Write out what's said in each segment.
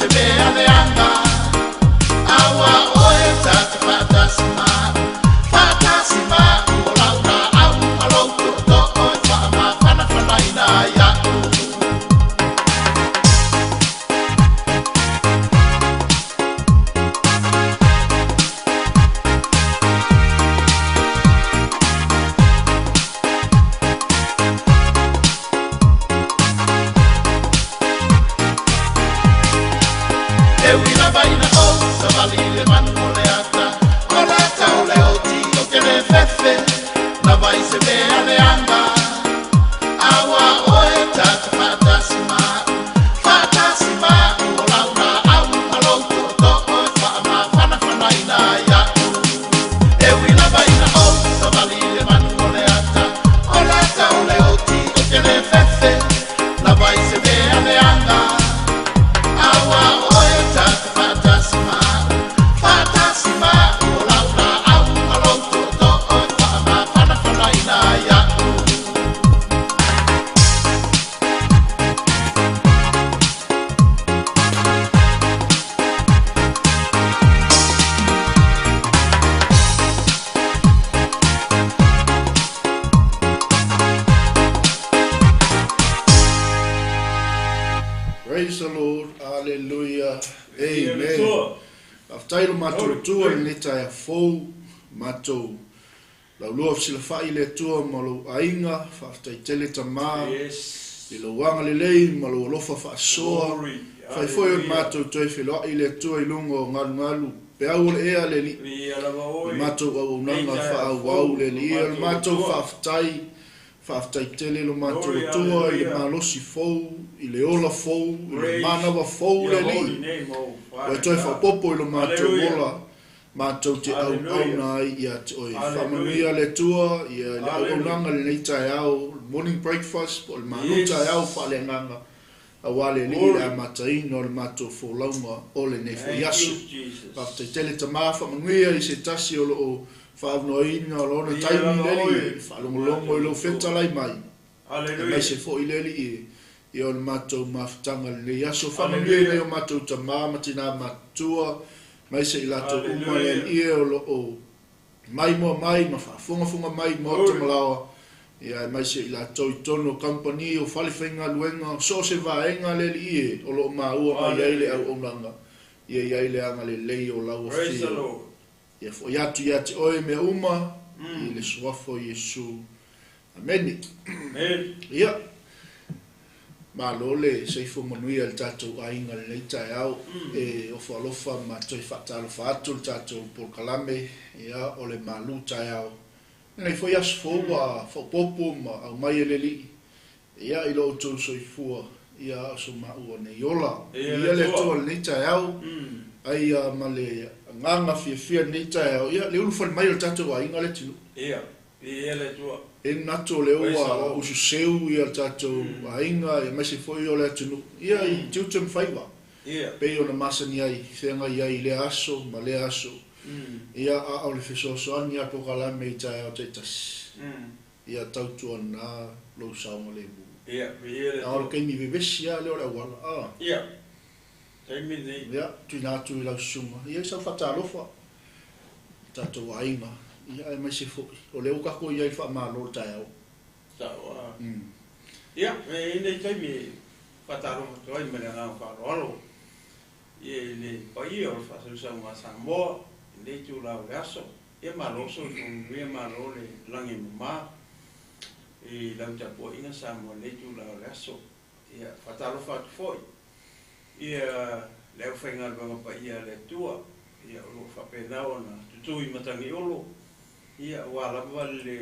se mea leaga, aua oe ta te faatasi ma'u, faatasi ma'u, o lau laau ma lou tootoo e faamafanafanaina ai a'u. E ui lava ina ou savali i le manu o le ata, o le ata o le oti ou te le fefe lava i se mea leaga, aua oe ta te faatasi ma'u, faatasi ma'u, o lau laau ma lou tootoo e faamafanafanaina ai a'u. E ui lava ina ou savali i le manu o le ata, o le ata o le oti ou te le fefe lava i se mea leaga, aua oe ta te faatasi ma'u, faatasi ma'u, o lau laau ma lou tootoo e faamafanafanaina ai a'u. Praise the Lord, hallelujah, amen. Faafetai lo matou Atua i lenei taeao fou, matou laulua fesilafai i le Atua ma lou aiga. Faafetai tele Tama i lou agalelei ma lou alofa faasoa. Fai foi o le matou toe feloai i le Atua i luga o galugalu peau o le ea le Alii, le matou auaunaga faaauau le Alii. O le matou faafetai, faafetai tele lo matou Atua i le malosi fou, i le ola fou, i le manawa fou le Alii. Ua toe faaopoopo i lo matou ola, matou te auauna ai ia te oe. Faamanuia le Atua ia le auaunaga i lenei taeao, morning breakfast po o le malu taeao faaleagaga, aua le Alii i le amataina o le matou folauga o lenei foi aso. Faafetai tele Tama, faamanuia i se tasi o loo faavanoaina o lona taimi le Alii, faalogologo i lou fetalai mai. Aemaise foi le Alii ia o le matou mafutaga i lenei aso. Faamanuia i nai o matou tama ma tina matutua, aemaise i latou uma le Alii o loo maimoa mai ma faafogafoga mai maota ma laoa, ia aemaise i latou i totonu o kamupani o fale faigaluega, so o se vaega le Alii o loo maua mai ai le auaunaga, ia i ai le agalelei o lau afio. Ia foi atu ia te oe mea uma i le suafa o Iesu. Amene. Ia, malo le soifua manuia i le tatou aiga i lenei taeao. E ofo alofa ma toe faatalofa atu le tatou polokalame, ia, o le malu taeao. Lenei foi aso fou ua faaopoopo ma aumai e le Alii, ia, i lo outou soifua, ia, a o so maua nei ola. Ia le Atua i lenei taeao, ai ma le agaga fiafia i lenei taeao, ia, le ulufale mai o le tatou aiga le atunuu. E manatu o lea ua ususeu ia le tatou aiga, aemaise foi o le atunuu, ia, i tiute ma faiva, pei ona masani ai, feagai ai i lea aso ma lea aso. Ia, a o le fesoasoani a polokalame i taeao taitasi, ia tautuana lou saogalemu. A o le taimi vevesi lava lea o le auala. Ia, tuuina atu i lau susuga, ia i sau faatalofa tatou aiga, ia, aemaise foi o lea ua tatou i ai i le faamalo le taeao. Ia, e i nei taimi e faatalofa atu ai ma le agaga faaaloalo ia i le paia o le faasausauga a Samoa i lenei itula o le aso. Ia malo soifua manuia, malo le lagi e mama i lau tapuaiga Samoa i lenei itula o le aso. Ia faatalofa atu foi ia le aufaigaluega paia a le Atua, ia o lo o faapena ona tutu i matagiolo, ia aua lava le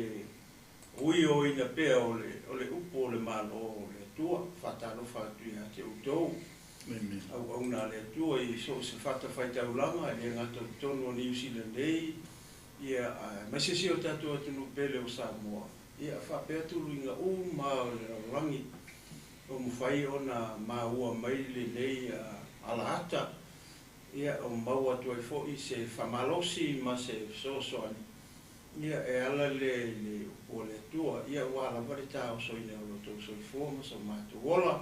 uioina pea o le upu o le Malo o le Atua. Faatalofa atu ia te outou auauna a le Atua i so o se fatafaitaulaga, e le gata i totonu o Niu Sila nei, ia aemaise si o tatou atunuu pele o Samoa, ia faapea tuluiga uma o le lalolagi o mafai ona maua mai lenei alaata, ia o maua atu ai foi se faamalosi ma se fesoasoani, ia e ala lea i le upu a le Atua, ia aua lava le taosoina o lo outou soifua ma so matou ola.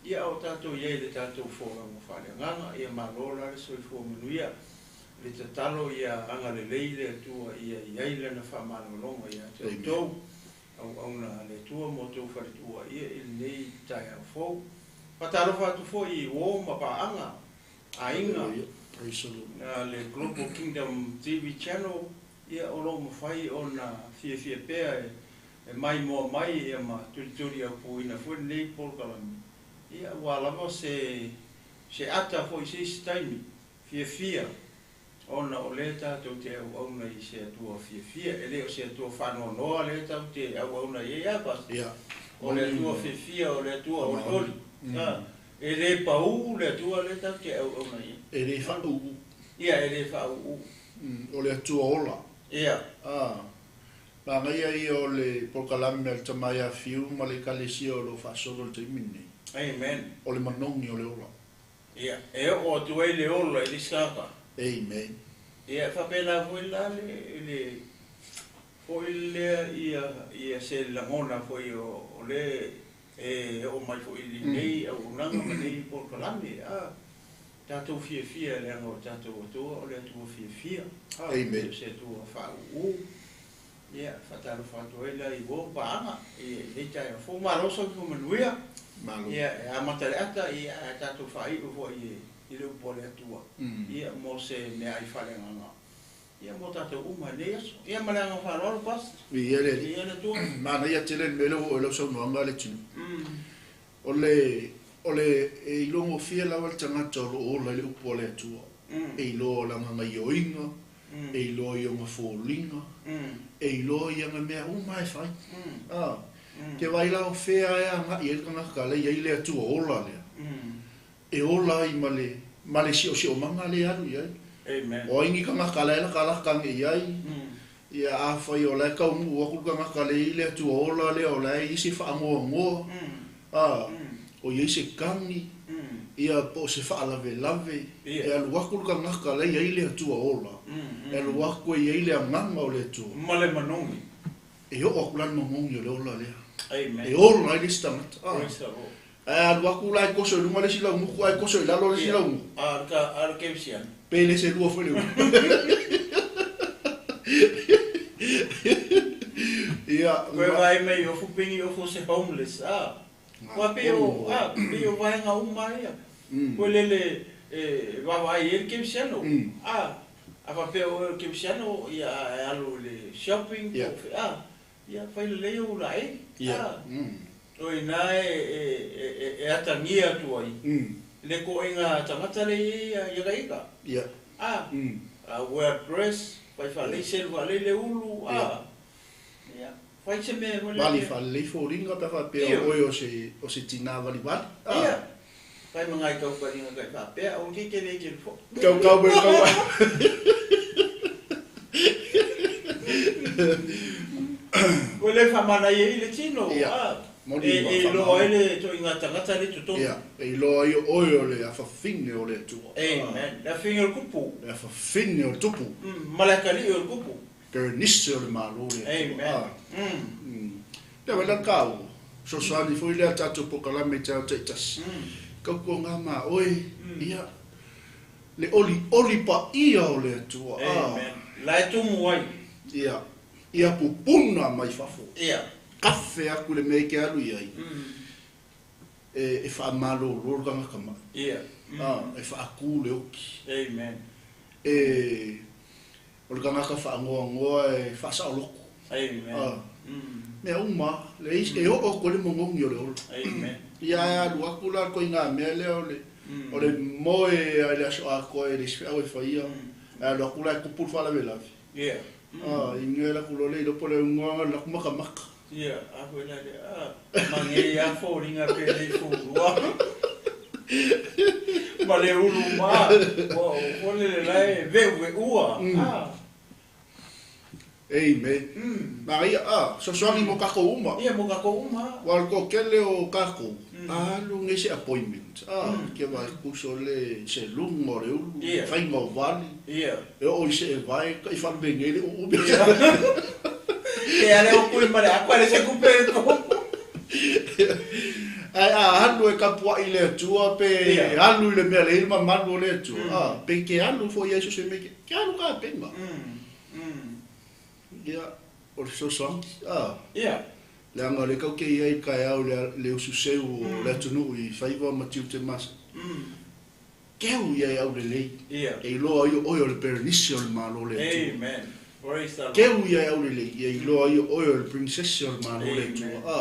Ia a o tatou i ai i le tatou folauga faaleagaga, ia malo la le soifua manuia. Le tatalo ia agalelei le Atua ia i ai Lana faamalologa ia te outou, auauna a le Atua ma outou faletua ia i lenei taeao fou. Faatalofa atu foi i uo ma paaga, aiga, le Global Kingdom TV Channel, ia o lo o mafai ona fiafia pea e maimoa mai ia ma tulituliaupuina foi lenei polokalame, ia aua lava se se ata foi i se isi taimi fiafia, ona o lea tatou te auauna i se Atua fiafia, e le o se Atua faanoanoa lea tatou te auauna i ai, a Pastor? Ia. O le Atua fiafia, o le Atua olioli, a, e le pau le Atua lea tatou te auauna i ai. E le faauu. Ia, e le faauu. O le Atua ola. Ia. A. Manaia ia o le polokalame a le tama ia Fiu ma le Ekalesia o lo o faasolo i le taimi lenei. Amen. O le manogi o le ola. Ia, e oo atu ai le ola i le isi tagata. Amen. Ia, e faapena foi la le, le foi lea ia, ia se lagona foi o, o le e oo mai foi i lenei auaunaga ma lenei polokalame. A, tatou fiafia leaga o tatou Atua o le Atua fiafia. A, Amen. o se Atua faauu. Ia, faatalofa atu ai la i uo paaga i lenei taeao fou. Malo soifua manuia. Malo. Ia, e amata le ata, ia, ae tatou faaiu foi i le upu a le Atua. Ia, mo se meaai faaleagaga. Ia, mo tatou uma i lenei aso. Ia, ma le agaga faaaloalo, Pastor. Viia le Alii. Viia le Atua. Manaia tele le mea lea ua oo i lau saunoaga le tino. O le, o le, e iloa gofie lava le tagata o lo o ola i le upu a le Atua. E iloa lana gaioiga, e iloa i ona foliga, e iloa i ana mea uma e fai. A, ke vaai la o fea e agai ai le tagata lea e i ai le Atua ola lea. E ola ai ma le, ma le siosiomaga lea e alu i ai. Amen. O ai ni tagata la e latalata ane i ai, ia afai o la e taunuu atu le tagata lea e i ai le Atua ola lea o la e i ai se faanoanoa, a, o i ai se kagi, ia po o se faalavelave, e alu atu le tagata la e i ai le Atua ola, e alu atu e i ai le agaga o le Atua. Ma le manogi. E oo atu la le manogi o le ola lea. Amen. E ola ai le isi tagata. A. Praise the Lord. Ae alu atu la e toso i luga le isi laugutu, ae toso i lalo le isi laugutu. A, ka, a le kerisiano. Pe le selua foi le upu. Ia, Koe vaai mai o fupini o fo se homeless, a. Ua pei o, a, pei o vaega uma ia. Koe lele e vaavaai ai le kerisiano. A, a faapea oe o le kerisiano, ia e alu i le shopping, po o fea, a, ia fai lelei ou laei. A, o ina e atagia atu ai le koaiga tagata le i ai ia ka ika. A, a well dress, fai faalelei selu faalelei le ulu, a, ia, fai se mea foi Vali lele. faalelei foliga pe faapea o oe o se tinā valivali. A. Ia, fai ma ngai taukaliga kai faapea, o ke kele ke fo. Kau kau me kau. Koe le whamana i le tino, Ia. a, Moni e, ma e whamana. loa ai le toʻiga tagata le totonu. Ia, e iloa ai o oe o le afafine o le Atua. Amen. Le afiga o le kupu. Le afafine o le tupu. Ma le akalii o le kupu. Perenise o le Malo le Atua. Amen. A. Lea wai la kau. Sosoani foi lea tatou polokalame i taeao taitasi. Kautua ngā mā oe, ia, le oli oli paia o le Atua. A. Amen. La e tumu ai. Ia, ia pupuna mai fafo. Ia. Kafe aku le mea ke alu i ai. E whaamalolo le tagata mai. Ia. A, e whaakū le oki. Amen. E, o le tagata whaangoangoa e whaasaoloko. Amen. A. Mea uma, le isi, e oo ko le mongongi o le olo. Amen. Ia e alu aku la ko i ngā mea lea o le, o le moe ai le aso atoa e le isi feau e whaia. E alu aku la e kupu le whaalavelave. Ia. A, i ngea la kulo le ilopo le ungoanga le laku makamaka. Ia, a koe la le, a, mange ia fōringa pe le fūrua. Ma le ulu ma, ua o kole le lae veu e ua. A. Amen. Maria, a, sosoani mo kako uma. Ia, mo kako uma. Wa le toatele o kako, alu nei se appointment. A, ke vai kuso le se lunga o le ulu, Ia. whainga o vali. Ia. E o i se e vai, ka i whanvenge le o umi. Ia. Ke ale o kui mare, a koe le se kupe e ko. Ae a alu e tapua'i i le Atua pe alu i le mea le i le mamalu o le Atua, a, pe ke alu foi i ai so se mea, ke alu tapena. Ia, o le fesoasoani, a. Leaga o lea tatou te i ai i le taeao i le ususeu o le atunuu i faiva ma tiute masani. Keu ia e aulelei, e iloa ai o oe o le Perenise o le Malo o le Atua. Keu ia e aulelei, e iloa ai o oe o le Princese o le Malo o le Atua. A.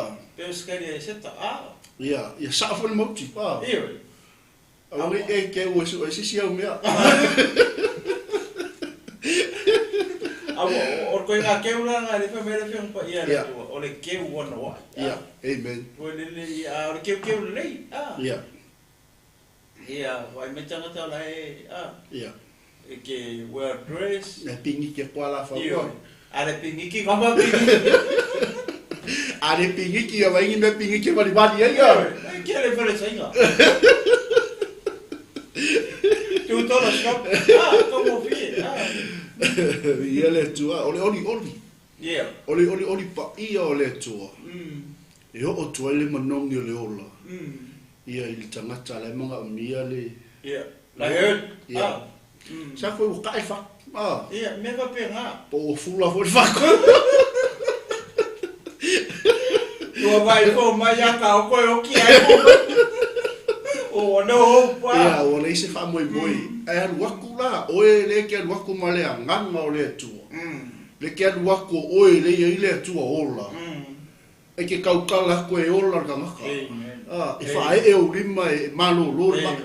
Ia, ia sao foi le mauti. A. Aua ne i e keu e sue se isi au mea. A ua, o le ituaiga keu la lena e le fai mai ai le Afioga Paia a le Atua, o le keu anoa'i. Ia, amen. Foi lele, ia, a o le keukeu lelei, a. Ia. Ia, vaai mai tagata la e, a. Ia. E ke well dress. E pigiki atu a la faua. Ioe. A le pigiki, kapa pigiki. A le pigiki, ia vaai ni mea pigiki e valivali ai a. Ioe, e ke le fale saina. $2 shop. A, taugofie, a. Ia le Atua, o le olioli. Ia. O le olioli paia o le Atua. E oo atu ai le manogi o le ola. Ia i le tagata la e manaomia le. Ia, la hurt. Ia. Sa foi ua tae fatu. Ah. Ia, mea faapena. Po ua fula foi le fatu. Ua vaai fou mai ia ka o koe oki ai mo. Ua no hope. Ia, ua leai se faamoemoe. Ae alu atu la, oe lea e te alu atu ma le agaga o le Atua. Le te alu atu o oe lea e i ai le Atua ola. E te tautala atu e ola le tagata. A, e faaee ou lima e malolo le mai.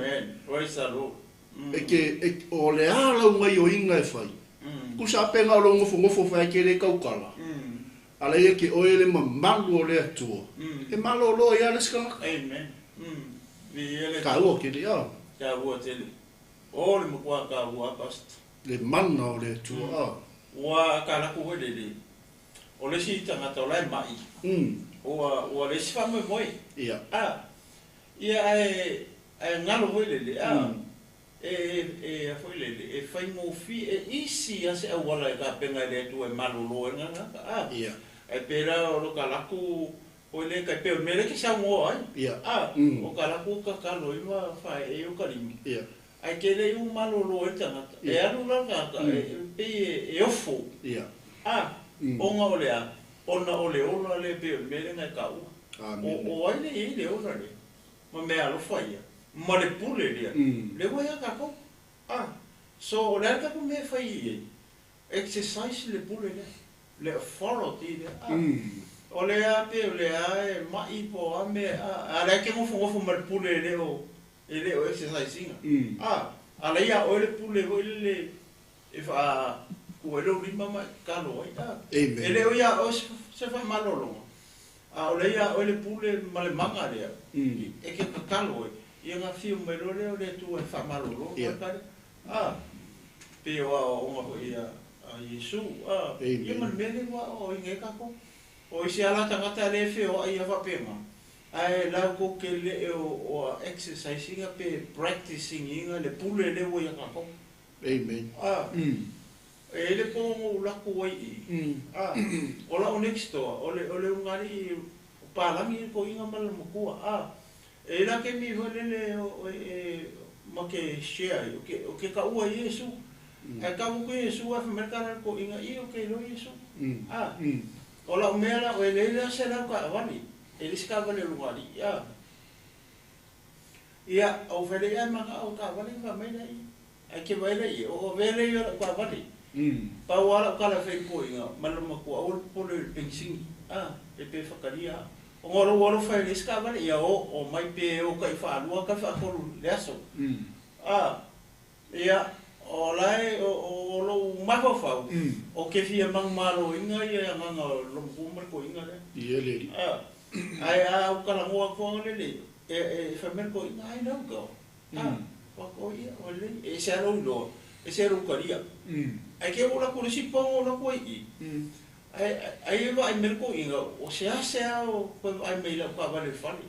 E te, e, o le a lau gaioiga e fai? Tusa a pena o lou nofonofo fai e te le tautala, a la ia te oe le mamalu o le Atua, e malolo ai a le isi tagata. Taua tele, a. Le mana o le Atua, a. Ua kalaku foi lele. O le isi tagata o la e ma'i, ua ua leai se faamoemoe. Ia. A, ia ae ae galo foi lele, a, e e a foi lele, e faigofie, e easy lava se auala e tapena e le Atua e malolo ai le gagata, a. Ia. Ae pei la o lo ka latou foi lea tai pei o le mea lea e te saunoa ai, Ia. a, o ka latou tatalo ai ma faaee ai o ka lima. Ia. Ae te le i malolo ai le tagata. E alu la le tagata, e pei e ofo. Ia. A, ona o le a? Ona o le ola lea pei o le mea lea na e taua. O ai lea e i ai le ola lea? Ma meaalofa ia, ma le pule lea, lea ua ia tatou. A, so o le a le tatou mea e fai i ai? Exercise le pule lea, le authority lea. A, o lea pei o lea e ma'i po o a mea, a, a o la e te nofonofo ma le pule e le o, e le o exercise ina. A, a la ia oe le pule foi lele e faa-tuu ai lou lima ma e tatalo ai. A, e le o ia oe se faamalologa, a o lea ia oe le pule ma le maga lea e te tatalo ai, ia ona afio mai loa lea o le Atua e faamalolo le tagata lea. A, pei o aoaoga foi a Iesu, a, ia ma le mea lea ua aoaoina ai tatou. O isi lava la tagata lea e feoai lava faapena, ae latou te le o exercise ina pe practicing ina le pule lea ua ia tatou. Amen. A, e i ai le po na ou alu atu ai i i, a, o la'u next door, o le, o le ulugalii o palagi le toeaina ma lona matua, a, e i ai la taimi foi lele o, e, ma te share ai, ou te, ou te taua i Iesu. Ae tau atu Iesu ae fai mai le tala a le toeaina, i, ou te iloa Iesu. A, o la'u mea la, e leai la se lau taavale, e leai se taavale a le ulugalii, a. Ia, ou fai lea, ai manao o taavale ona fai mai lea, ai ke vaai lea, o avea lea ia lau taavale. Pau lava lau tala e fai i le toeaina ma le matua, aua le popole i le penisini, a, pe pe fatalia au. Ona o lou alofa e leai se taavale, ia o, omai pe o tai faalua tai faatolu i le aso. A, ia, o la e, o lou mafaufau, ou te fia manumaloina ia agaga o lou matua ma le toeaina lea. Ia le alii. A, ae a ou talanoa atu lava lele, e, e fai mai le toeaina, I know girl. A, o ia, o lelei, e ese lava lou iloa, ese lou talia. Ae te oo atu i le isi po na ou alu atu ai i i, ae, ai e vaai mai le toeaina, o seasea o toe vaai mai i lau taavale i le fale.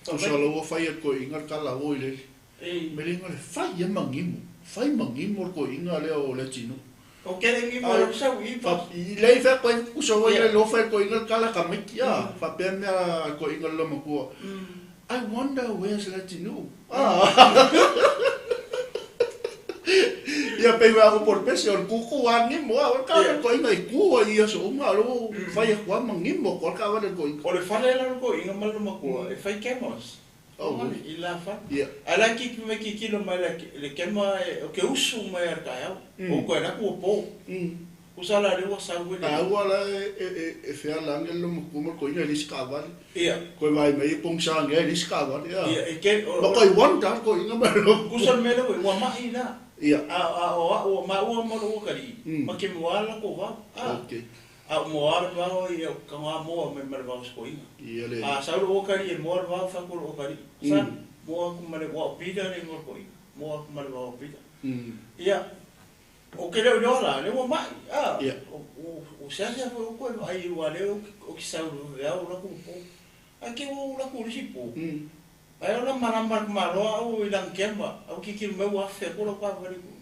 Tusa o la ua fai e le toeaina le tala oi le alii. Mele inga le fai e mangimu, fai mangimu le toeaina lea o Leatinuu. O ke le ngimo le sau i pa. I lei fea koe uso wai le lofa e koinga kala ka maiki a. Whapea mea koinga lo makua. I wonder where's Latino. Ah. Ia pei wa ko por pese o kuku a ngimo a o ka koinga i ku ia so uma lo fai ko ma ngimo ko ka wale koinga. O le fale la ko inga ma lo makua e fai kemos. Oh, I la fa. Ia. Ala ki ki me ki kilo mai le kema o ke usu mai ar ka au. O ko era ku po. Usala le wa sa wele. A ua la e fea la ngel lo makua ma koinga i ka wale. Ia. Koe vai mai pong sa nge i ka wale. Ia e ke Ma koi wanda ko inga ma lo. Kusa mele wa mai la. Ia. A o ma ua mo lo kari. Ma ke mo ala ko va. Okay. A mo ala va o ia ka ngā moa me mare vau skoinga. Ia le. A sa lo kari e mo ala va fa ko lo kari. Sa mo ku mare wa pida le ngo ko. Mo ku mare wa pida. Ia. O ke leo la le wa mai. A. O sa sa fo ko ai wa le o ki sa lo ve o la ku po. A ke o la ku ri po. Ai o la marama maloa au i lang kema au ki ki me wa fe ko lo kwa va ku.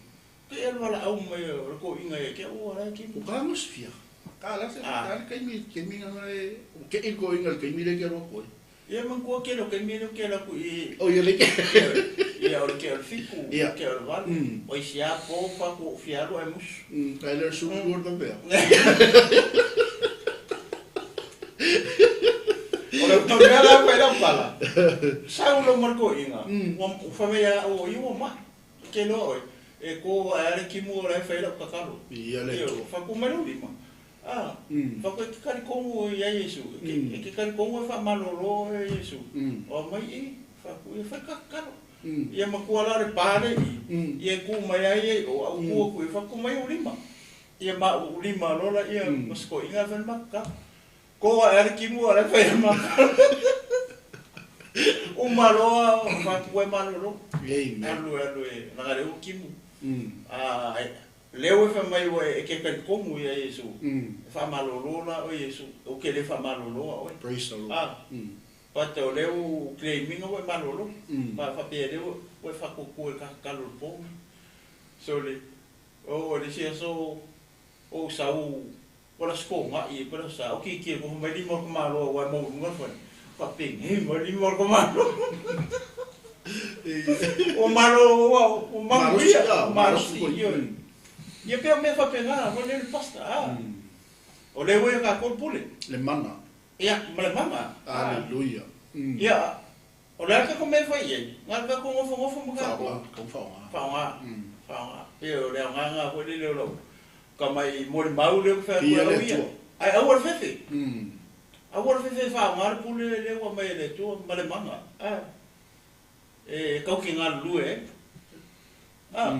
Ke e la au me o ko inga e ke o la ki. O ka mos fia. Ka la se ka ke mi ke mi nga e ke i ko inga ke mi le ke ro ko. Ia man ko ke lo ke mi lo ke la ku i. O ia le ke. Ia o ke o fiku ke o val. O sia po fa ku fialo e mus. Ka le su lu ba be. O le to me la ko era pala. Sa lo marko inga. O fa me ya o i o ma. Ke lo e ko a le ki mo la fa ila ka kalo. Ia le to. Fa ku me lo lima. Ah, fa ko ke kari kongo ia Yesu. Ke kari kongo fa malolo e Yesu. O mai i fa ku e fa ka kalo. Ia makua la le pale i. Ia ku mai ai o au ku ku fa ku mai o lima. Ia ma o lima lola ia masko inga fa makka. Ko a le ki mo la fa ma. O maloa fa ku e malolo. Amen. Alu alu e na le o ki mo. Ah, leo e fa mai o e ke kari kongo ia Yesu. Fa malolo la o Yesu. O ke le fa malolo o. Praise the Lord. Ah. Pate o leo claiming o e malolo. Pa fa pe leo o e fa kuku e ka kalo po. So le o le sia so o sa o wala sko nga i pero sa o ki ki ko mai limo ko malo wa mo nga fa. Fa pe ngi mo limo ko malo. O malo wa o malo malo si. Ia pe me fa pe nga ko le pasta. Ah. O le we ka ko pule. Le mana. Ia, ma le mana. Hallelujah. Ia. O le ka ko me fa ia. Nga ka ko ngofo ngofo mo ka ko. Ka fa nga. Fa nga. Fa nga. Pe o le nga nga ko le le lo. Ka mai mo le mau le fa ko ia. Ai au le fefe. Au le fefe fa nga le pule le wa mai le tu ma le mana. Ah. E kau ki nga lu e. Ah.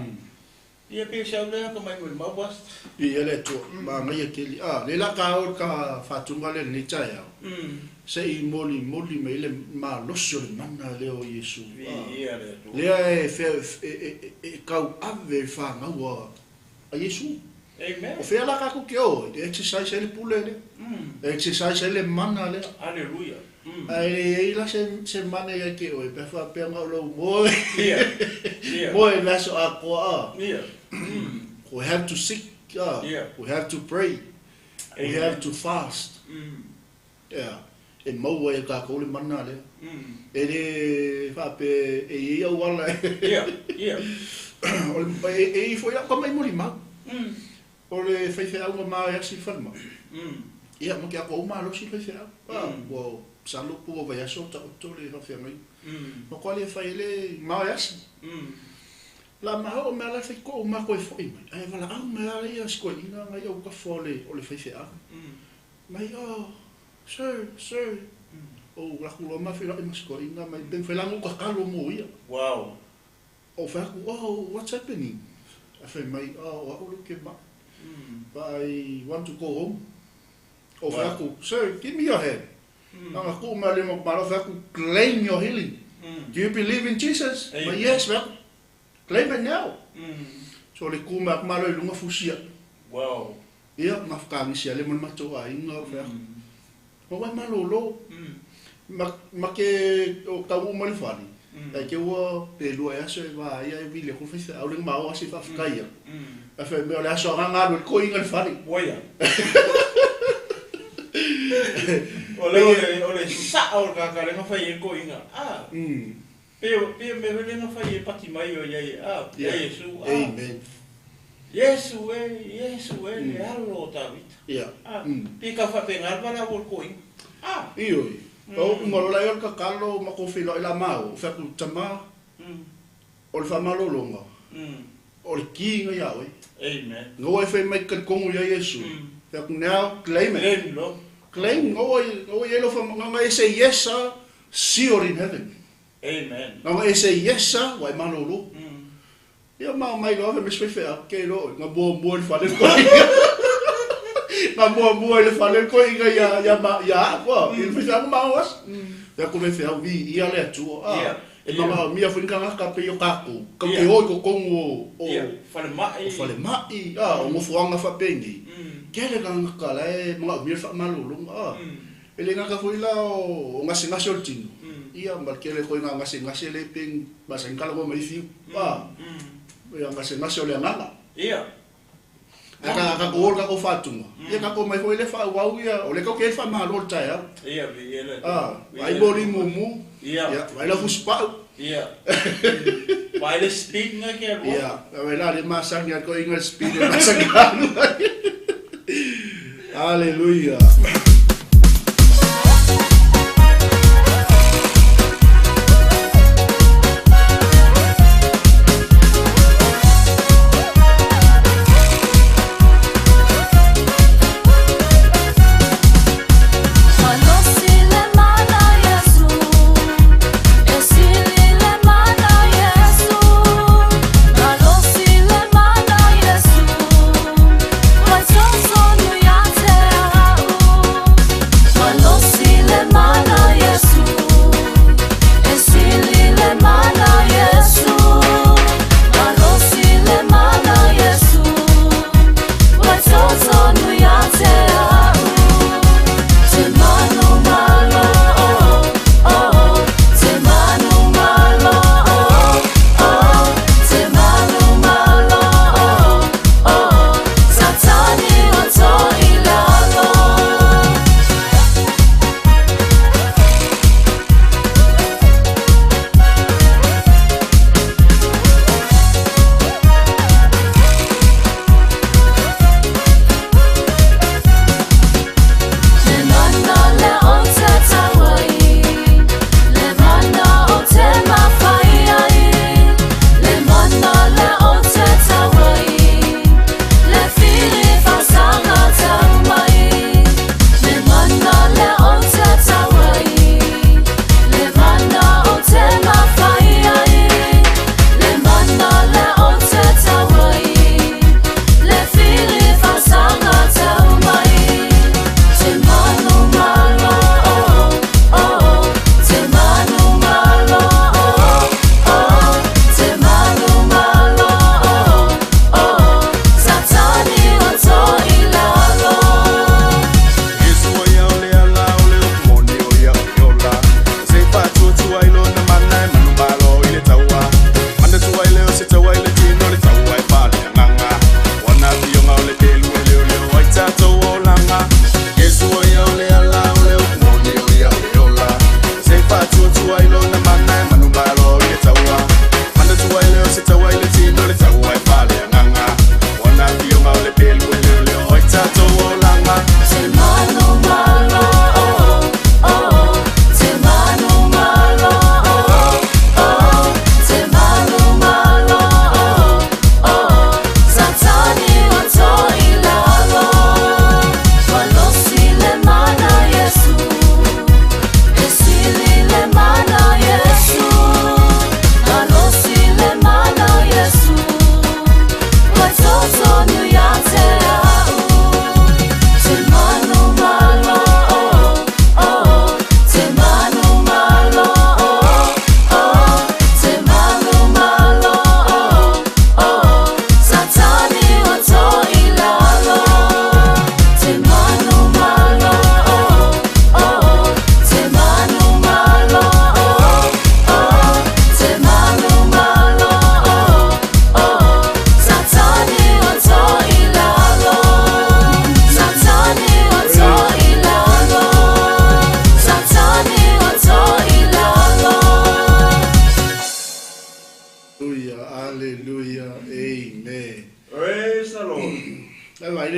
Ia pe sa le ka mai mo mau bas. Ia le tu ma ngai ke li. Ah, le la ka o ka fatunga le ni cha ya. Se i moli moli me le ma loso le mana le o Yesu. Ia le tu. Le e fe e kau ave fa ngaua a Yesu. Amen. O fea la ka ku ke o, exercise le pule le. Exercise le mana le. Hallelujah. Ai la se mana ia ke o, pe fa pe ngau lo mo. Ia. Ia. Mo e la so a ko a. Ia. We have to seek. We have to pray. We have to fast. Yeah. E maua e ka ko le mana le. E le fa pe e ia wala. Ia. Ia. O e i foi ka mai mori ma. O le fai fe au ma e si falma. Ia mo ke ko ma lo si fai fe au. Wo sa lo po va so ta o le fa fe mai. Mo ko le fai le ma e si. La ma o me la fai ko ma ko foi mai. Ai vala au me la ia sko ina ngai au ka fole o le fai fe au. Mai o sir sir. O la ku lo ma fe la ma sko ina mai ben fe la ngo ka kalo mo ia. Wow. O fa ku oh what's happening? I fai mai oh o lo ke ma. But I want to go home. O fa ku sir give me your hand. Nga ku ma le mo ma fa ku claim your healing. Do you believe in Jesus? But yes, well. Claim it now. So le ku ma ma lo lunga fusia. Wow. Ia ma fka ngi sia le mo ma to ai nga fa. O wa ma lo lo. Ma ma ke o ka u ma le fali. Ae te ua pe lua e aso e va ia e vili aku faifeau le ma o asi faafetai atu. Ae fai mai o le aso agaga alu ai le koiga i le fale. Ua ia. O le o le sao o le tagata lea na fai ai le koiga. A. Pe pe mea foi lea na fai e pati mai o iai a ia Iesu a. Amen. Iesu e, Iesu e le alo o Tavita. Ia. A. Pe tau faapena le valaau o le koiga. A. Ioe. O upu ma lola ai o le tatalo ma kou feiloai la mau, o fea ku tama, o le faamalologa, o le ki ina ia oe. Amen. Ngaua e fai mai talitonu ia Iesu, fea ku now claim it. Claim lo. Claim, ngaua ngaua i ai lau faamagana e say yes a, sealed in heaven. Amen. Ngaua e say yes a, ua e malolo. Ia ma omai loa fai mai si faifeau, ke loa oe, na muamua i le fale le koiga. Na muamua i le fale le koiga ia, ia, ma, ia a'u, a, i le faifeau na maua asi. Fai atu le faifeau, viia le Atua, a, e manaomia foi ni tagata pei o tatou, kau te o i totonu o, o, Falemai. o falemai, a, o nofoaga faapenei, tele tagata la e manaomia le faamalologa, a. E le gata foi la o gasegase o le tino, ia ma le tele foi o gasegase lea pei masani ona talanoa mai ai Fiu, a, ia gasegase o le agaga. Ia. Ae a tatou o i le tatou faatuga, ia tatou omai foi lea faaauau ia, o lea tatou te i ai le faamalo i le taeao. Ia, viia le Atua. A, vaai moli mumu, Ia. ia, vaai lau fusipau. Ia. Vaai le speed na ke alu ai. Ia, vaai la le masani a le toeaina le speed e masani alu ai. Aleluia.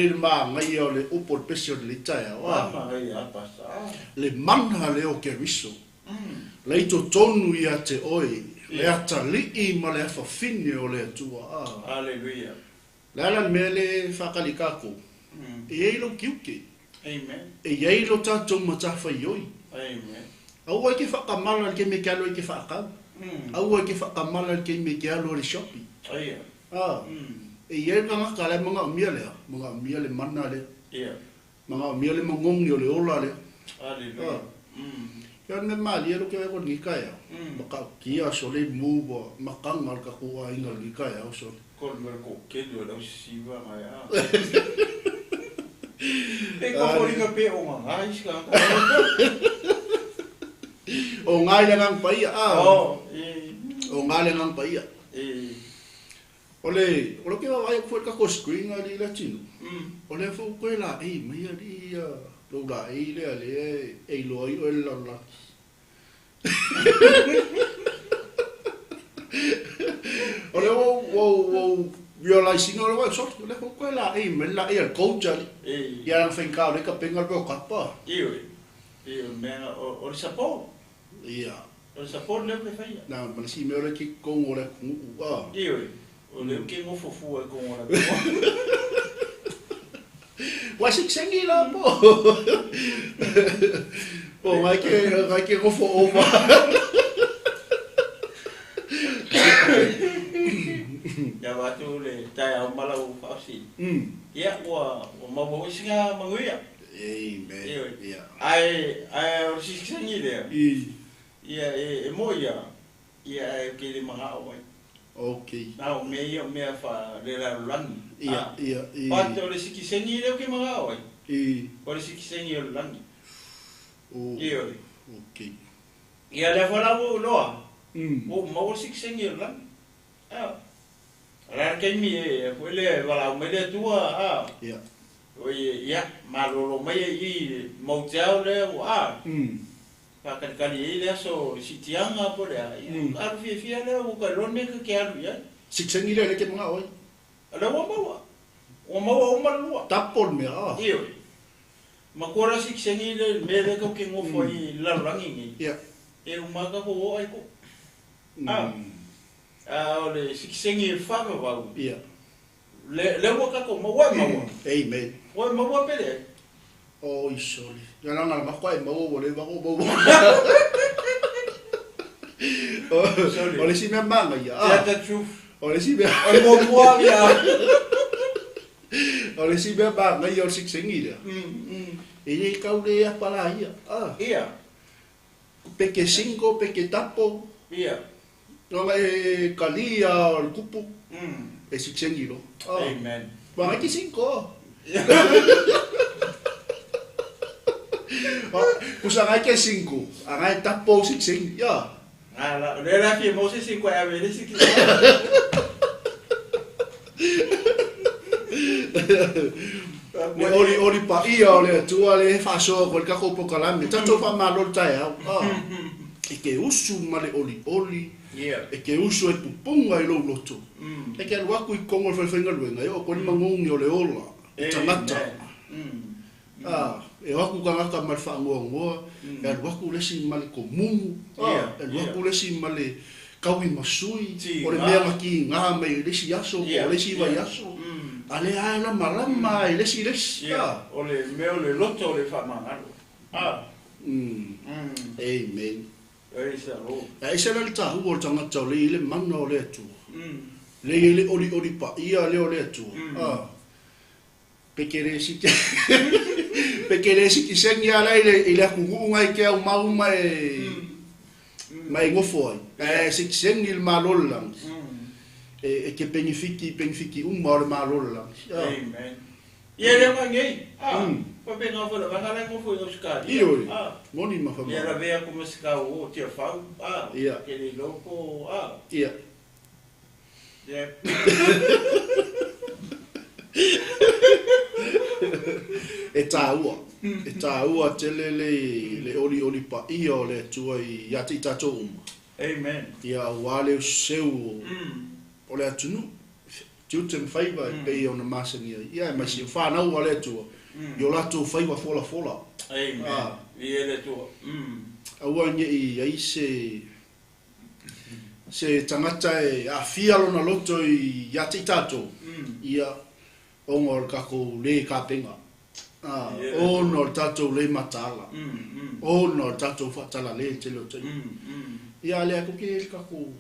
le i le magaia o le upu o le pese o lenei taeao, a. Magaia a, Pastor, a. Le mana lea o Keriso, la i totonu ia te oe, le atalii ma le afafine o le Atua, a. Aleluia. Le a la le mea le faakali kākou? E i ai lou tiute. Amen. E i ai lo tatou matafaioi. Amen. Aua e te whakamala i le taimi e te alu ai te whaakau. Aua e te whakamala i le taimi e te alu ai le shopping. Ia. Ah. E i ai le tagata la e manaomia lea, manaomia le mana lea. Ia. Manaomia le magogi o le ola lea. Aleluia. Ah. Ia o le mea malie lo ke ko lenei taeao. Matautia sole mu ua makaga le tatou aiga i lenei taeao sole. Ko le mea kokeli o lau sisiva ngai a. Pe ka foliga pe o ngā isi ka O ngā i le ngang paia a. Oh, e. O ngā le ngang paia. E. O le, o le ke vaavaai atu foi i le tatou screen alii Latino. O lea foi ua toe laei mai alii ia lou laei lea lea e iloa ai oe le lalolagi. O lea ua ou, ua ou realize ina o le vaai, sorry, o lea foi ua toe laei mai le laei a le coach alii. Ia lana faigata o lea e tapena le World Cup a. Ioe, ioe, mea o le support. Ia. O le support lea ou te faia. Na, ma le isi mea o lea e te i totonu o le atunuu a. Ioe, o lea ou te nofo fua i totonu o le atunuu. Ua sikisengi la po. Po ngai ke ngai ke nofo ova. Ia avatu le taeao ma lau faafesili. Ia ua maua foi sina manuia. Amen. Ioe. Ia. Ae ae o le sikisengi lea. Ia e moi ia ia ae ou te le manao ai. Okay. Na o mea ia o mea faalelalolagi. Ia, ia, i. But o le sikisengi lea ou te manao ai. I. O le sikisengi o le lagi. Oh. Ioe. Okay. Ia lea foi la ua ou iloa, ua ou maua le sikisengi o le lagi. A. O le a le taimi e foi lea e valaau mai le Atua, a. Ia. Oi, ia, malolo mai ai i i le motel lea ua, a. Faakalikali ai le aso o le siitiaga po o le a, ia, alu fiafia lea ua ka iloa le mea ka ke alu i ai. Sikisengi lea lea e te manao ai. O lea ua maua. Ua maua uma le lua. Tapo le mea, a. Ioe. Matua la sikisengi le mea lea kau ke nofo ai i le lalolagi nei. Ia. E uma lava tatou o ai ko. A. A o le sikisengi e faavavau. Ia. Le lea ua tatou maua e maua. Amen. Ua e maua pe leai. Oi sole. Ia lana la makoa e maua ua leva ona ou maua. Sole. O le isi mea manaia. Tell the truth. O le isi mea. O le muamua ia. O le isi mea manaia o le sikisengi lea. E le tau le apa la ia. Ia. Pe ke single, pe ke tapo. Ia. Ona e kalia o le kupu. E sikisengi loa. Amen. Ua ngai ke single. Kusa ngai ke single, a ngai tapo sikisengi. Ia. A o lea la fia maua se isi koe ave i le isi sikisengi. Le olioli paia o le Atua lea e faasoa koe i le tatou polokalame. Tatou faamalo le taeao. E te usu ma le olioli, e te usu ai pupuga i lou loto. E te alu atu i totonu o le falefaigaluega, e oo atu ai le magogi o le ola i tagata. E o atu tagata ma le faanoanoa, e alu atu le isi ma le komumu, e alu atu le isi ma le kaui masui, o le mea na kiga mai i le isi aso po o le isi vaiaso, a lea lava e lamalama lava i le isi i le isi. Ia, o le mea o le loto o le faamagalo. Amen. Praise the Lord. Ae ese la le taua o le tagata o lea e i ai le mana o le Atua, lea e i ai le olioli paia lea o le Atua. Pe ke le siki pe ke le sikisengi ala i le i le atunuu nai ke au mau ma e ma e nofo ai. Ae sikisengi le Malo o le lagi. E e ke penifiki penifiki uma o le Malo o le lagi. Amen. Ia lea mai nei. A. Pa pe ngā whana whanga lai ngofo i Australia. Ioe. A. Moni ma whamau. Ia lavea ko ma se kau o tia whau. A. Ia. Ke le loko. A. Ia. Ia. E tāua, e tāua tele le, le olioli paia o le Atua ia te i tātou uma. Amen. Ia aua le seu o, o le atunuu, tiute ma faiva e pei ona masani ai. Ia aemaise o fanau a le Atua i o latou faiva folafola. Amen. Viia le Atua. Aua ne i i ai se se tagata e aafia lona loto ia te i tatou, ia, ona o le tatou le tapena, ona o le tatou le mataala, ona o le tatou faatalale i le tele o taimi. Ia, a o lea tou te i ai le tatou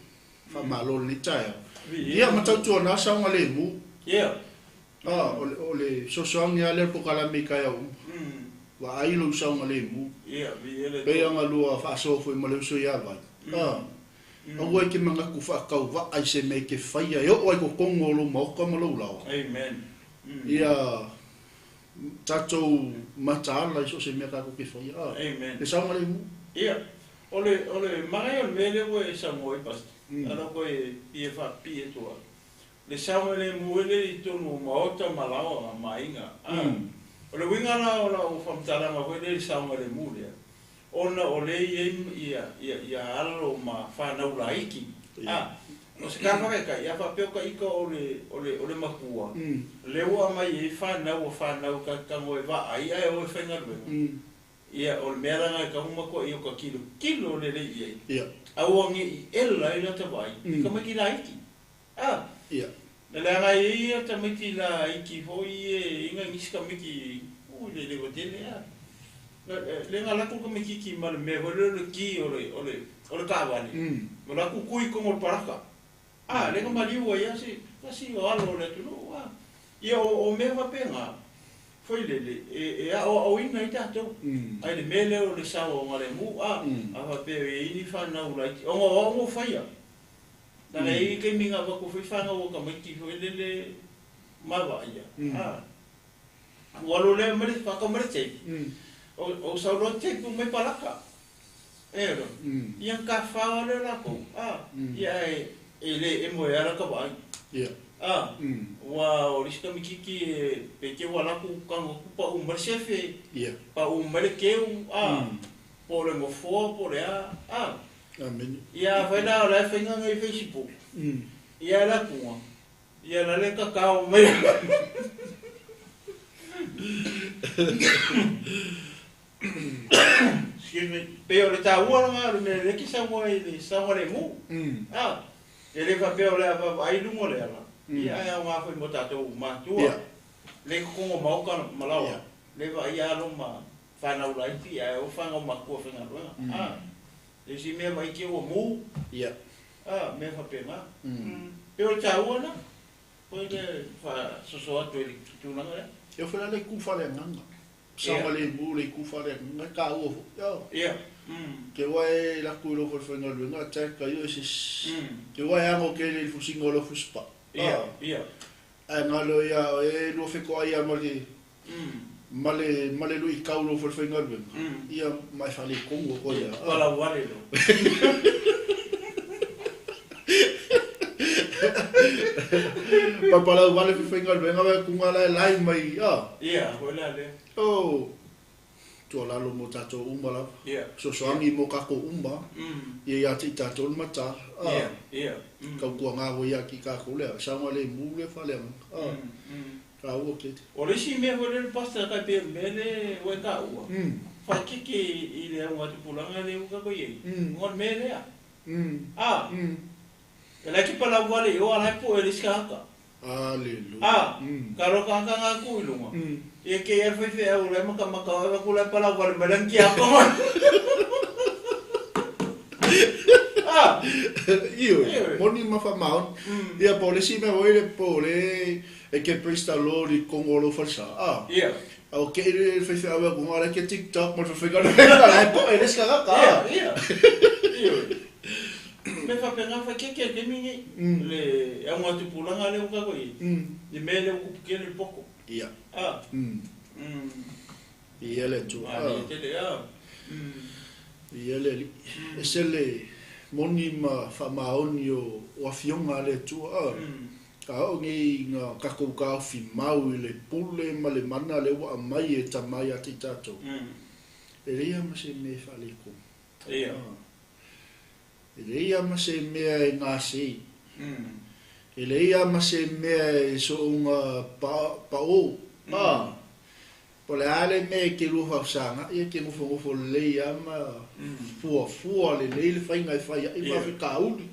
faamalo i lenei taeao. Ia, ma tautuana saogalemu. O le fesoasoani lava lea o le polokalame i taeao uma. Vaai lou saogalemu. Pei ona lua faasoa foi ma le uso ia Vai. Aua e te manatu faatauvaa i se mea e te faia e oo ai totonu o lou maota ma lou laoa. Ia tatou mataala i so o se mea tatou te faia. Le saogalemu. Ia, o le o le manaia o le mea lea ua e saunoa ai Pastor, a o koe fia faapipii atu lava, le saogalemu ai lea i totonu o maota ma laoa ma aiga. O le uiga la o lau faamatalaga foi lea i le saogalemu lea, ona o lea e i ai ia, ia, ia alo ma fanau laiti. A, o se tala faataitai, a faapea o taita o le, o le, o le matua, lea ua aumai ai fanau a fanau ta te tago e vaai ae o e faigaluega, ia, o le mea la lena e tatau ona matuai ota tilotilo lelei i ai, aua ne i ela ai lata vaai i tamaiti laiti. A, leaga e i ai tamaiti laiti foi ia e i ai nisi tamaiti, ui le lewa tele a. Le na latou tamaititi ma le mea foi lea o le ki o le, o le, o le taavale, ma latou tu i totonu o le palaka. A, lea na maliu ai lava se tasi o alo o le atunuu, a. Ia, o, o mea faapena, foi lele, e, e aoaoina ai tatou. Ae le mea lea o le saogalemu, a, a faapea e i ai ni fanau laiti, ona o au na ou faia. Leaga e i ai taimi na avatu foi fanau a tamaiti foi lele ma vaaia, a. Ua alu lea ma le faatau mai le tape, ou sau loa tape mai palaka. Ioe. Ia ona tafafao lava lea o latou, a. Ia ae e le emo e ala ka vaai. A. Aua o le isi tamaititi e pe te ua latou tago atu pau mai le sefe, pau mai le keu, a. Po o le nofoa po o le a, a. Ia afai la o la e faiga nei Facebook, ia e alu atu Ia la le kakao mai. Excuse me. Pei o le taua lena o le mea lea e te saunoa ai i le saogalemu. A, e le faapea o le a vaavaai i luga o le ala, ia ae aoga foi mo tatou matua. Le i totonu o maota ma laoa, le vaaia alo ma fanau laiti ae o fanau matua faigaluega. A, le isi mea vaai ua mu. A, mea faapena. Pei o le taua lena, foi le faasoso atu i le tulaga lea. E oo foi la le itu faaleagaga, saogalemu le itu faaleagaga, e taua foi. Ioe. Te ua e alu atu i lou falefaigaluega, attack ai oe e se isi. Te ua e ano tele i le fusiga o lau fusipaa. Ae galo ia oe e lua fetoai lava ma le ma le ma le luitau i lou falefaigaluega, ia ma e faaletonu atu ai lava. Palau vale lo. Papalau vale falefaigaluega ma kuga la e lai mai a. Ia, foi la lea. Oh. Tuualalo mo tatou uma lava. Fesoasoani mo tatou uma. Ia ia te i tatou le mataala. Tautuana foi ia te i tatou le saogalemu le faaleagaga. Taua tele. O le isi mea foi lea le Pastor tai pei o le mea lea ua e taua, faaeteete i le augatupulaga lea ua tatou i ai, ona o le mea lea. A, e laiti palau vale i o a la e poe e le isi tagata. Aleluia. A, ka loa tagata na atu i luga, ia kei a le faifeau o la e matamata o avatu la e palau vale mai lana tiakono. A, Ioe, moni ma faamaoni. Ia, po o le isi mea foi le po o le e ke praise the Lord i totonu o lou falesa. A, a ua kei le faifeau e atu la e ke TikTok ma le faifaigaluega la e poe le isi tagata. Ia, ia. Ioe. Mea faapena fai keke le taimi lenei, le augatupulaga lea ua tatou i ai, le mea lea ua tupu tele le poto. Ia. Ia le Atua. Malie tele, a. Ia le Alii. Ese le moni ma faamaoni o afioga a le Atua, a. A oo nei ina tatou taofi mau i le pule ma le mana lea ua aumai e Tama ia te i tatou, e leai lava ma se mea e faaletonu. Ia. E leai lava ma se mea e gasei. E leai lava ma se mea e soouga paʻō, a, po o le a le mea e te lua faafesagaʻi e te nofonofo lelei lava ma fuafua lelei le faiga e fai ai faafitauli,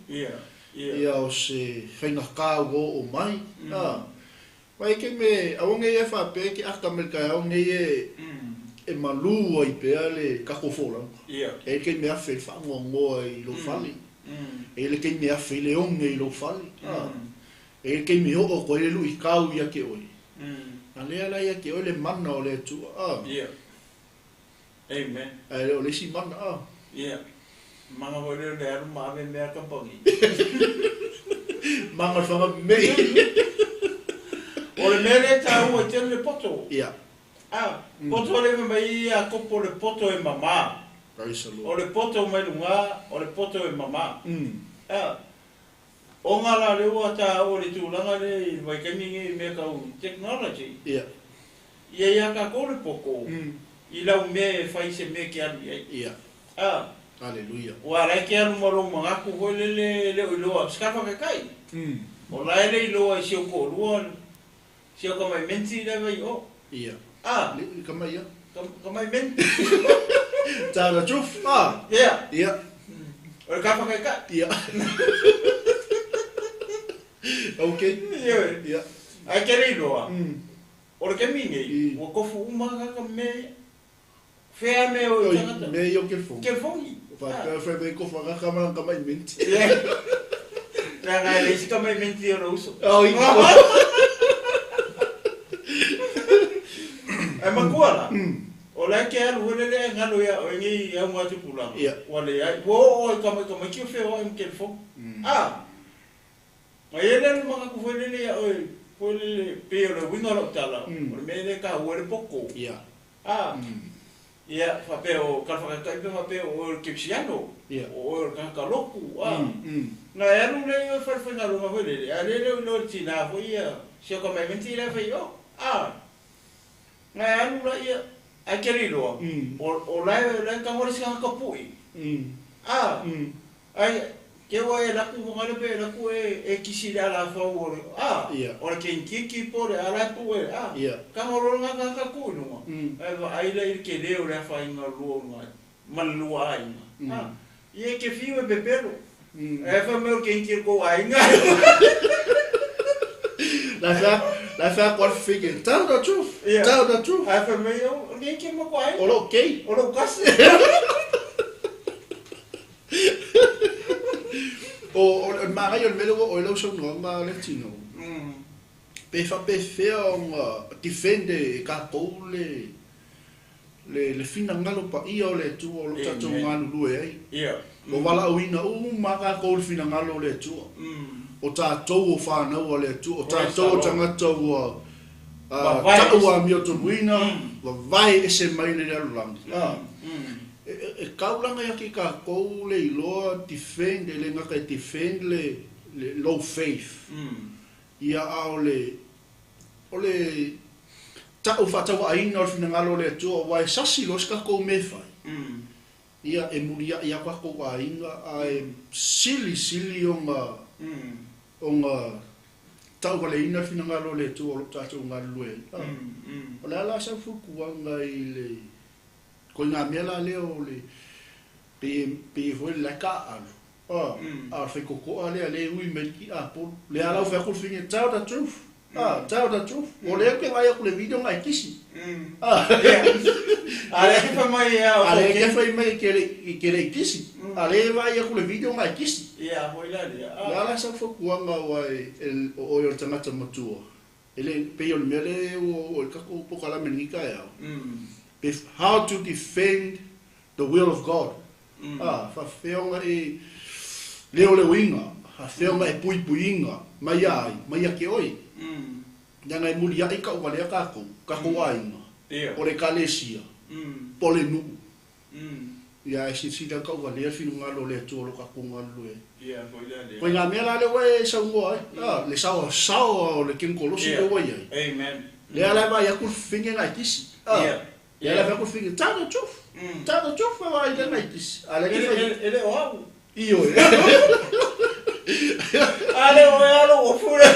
ia o se faigata ua oo mai, a. Mai ke me aua nei e faapea e te ata mai le taeao nei e e malū ai pea le tatou folauga. E i ai le taimi e afe ai le faanoanoa i lou fale. E i ai le taimi e afe ai le oge i lou fale. E i ai le taimi e oo atu ai le luitau ia te oe. A lea la ia te oe le mana o le Atua. Amen. Ae le o le isi mana. Ia. Mana foi lea o le alu ma ave mea a kamupani. Mana o le whangamei. O le mea lea e taua ai tele le poto. Ia. A, poto lea fai mai ia Iakopo o le poto e mamā. Praise the Lord. O le poto mai luga, o le poto e mamā. A, ona la lea ua taua i le tulaga lea i le vaitaimi lenei i mea tau technology. Ia. Ia ia tatou le poto i lau mea e fai se mea e te alu i ai. Ia. A. Aleluia. Ua ala e te alu ma lou manatu foi lele e le o iloa, se kapa kekai. O la e le iloa i si ou toalua, si au tamai menti la e fai i o. Ia. A. Le kamai ia. Kamai menti. Tell the truth. A. Ia. Ia. O le kapa kekai. Ia. Ok. Ioe. Ia. Ae ke le iloa. O le taimi nei, ua tofu uma tagata ma mea ia. Fea mea o i tagata. Mea ia o telefoni. Telefoni. Faapea fai mai kofa kaka ma lana tamai menti. Leaga e leai se tamai menti o lou uso. Oi. Ae matua la, o la e te alu foi lele ae galo ia oe nei i auga tupulaga, ua leai, ua oo ai tamai tamaiti o feoai ma telefoni. A! Ma i ai lea le manatu foi lele ia oe, foi lele, pei o le uiga o lau tala, o le mea lea e taua ai le poto. A, ia, faapea o Kalafakaikai pe faapea o oe o le kerisiano, o oe o le tagata lotu, a. Na e alu lea i o i falefaigaluega foi lele, a o lea e le o iloa e le tina foi ia, si au tamaimenti la e fai i o. A, na e alu laia, ae te le iloa, o la e tago le isi tagata pui. A. Ai, ke ua e laku whangare pe e laku e, e kisi le ala whau o le, a, o le kenkiki po le ala e pu e, a, ka ngolo nga ka ka ku inunga. Ai wa ai le i ke leo le awha inga lua unga, ma le lua a inga. A, i e ke whiu e pepelo. E wha meo kenki ko a inga. La whea, la whea ko alfa fike, tell the truth, tell the truth. Ai wha meo, o kenki mo ko ai. O lo kei. O lo kasi. O le manaia o le mea lea ua oo i lau saunoaga lea tino, pe faapefea ona defend e tatou le le finagalo paia o le Atua o lo o tatou galulue ai. Ua valaauina uma lava tatou i le finagalo o le Atua. O tatou o fanau a le Atua, o tatou o tagata ua tau amiotonuina, vavae ese mai le lalolagi. E taulaga ia ki tatou le iloa defend e le gata e defend le lou faith ia a o le o le ta'u faatauaaina o le finagalo o le Atua aua e sasi loa se tatou mea e fai ia e mulia'i a tatou aiga ae silisili ona ona ta'uvaleina le finagalo o le Atua o lo o tatou galulue ai. O le a la sau fuafuaga i le Ko ngā mea la lea o le, pei, pei foi le la e kaalu, a, a o le whaikokoa lea le ui mai ki Apple. Le ala o whai whine, tell the truth, a, tell the truth. O lea ke vai aku le video ngai kisi. A, A le ke whai mai a a le ke whai mai ke le, ke le kisi. A le vai aku le video ngai kisi. Ia, hoi la lea. Le ala sa whakuanga o ai, o oi o le tangata matua. E le, pei o le mea lea ua oo i le tatou polokalame i lenei taeao, pe how to defend the will of God. Ā, faafefea ona e leoleoina, faafefea ona e puipuiina mai a ai, mai ia te oe. Leaga e muliaʻi taʻuvalea tatou, tatou aiga, o le Ekalesia, po o le nuu. Ia, e silasila taʻuvalea le finagalo o le Atua o lo o tatou galulue ai. Koe ngā mea la lea ua e saunoa ai, a, le saoasaoa o le kenikolosi lea ua i ai. Lea la e vaai atu le fefine nai kisi, a, lea la e vaai atu le fefine, tell the truth, tell the truth, e vaai lea nai kisi. A lea ke fai. E le o au. Ioe. A le o e alo Ofu le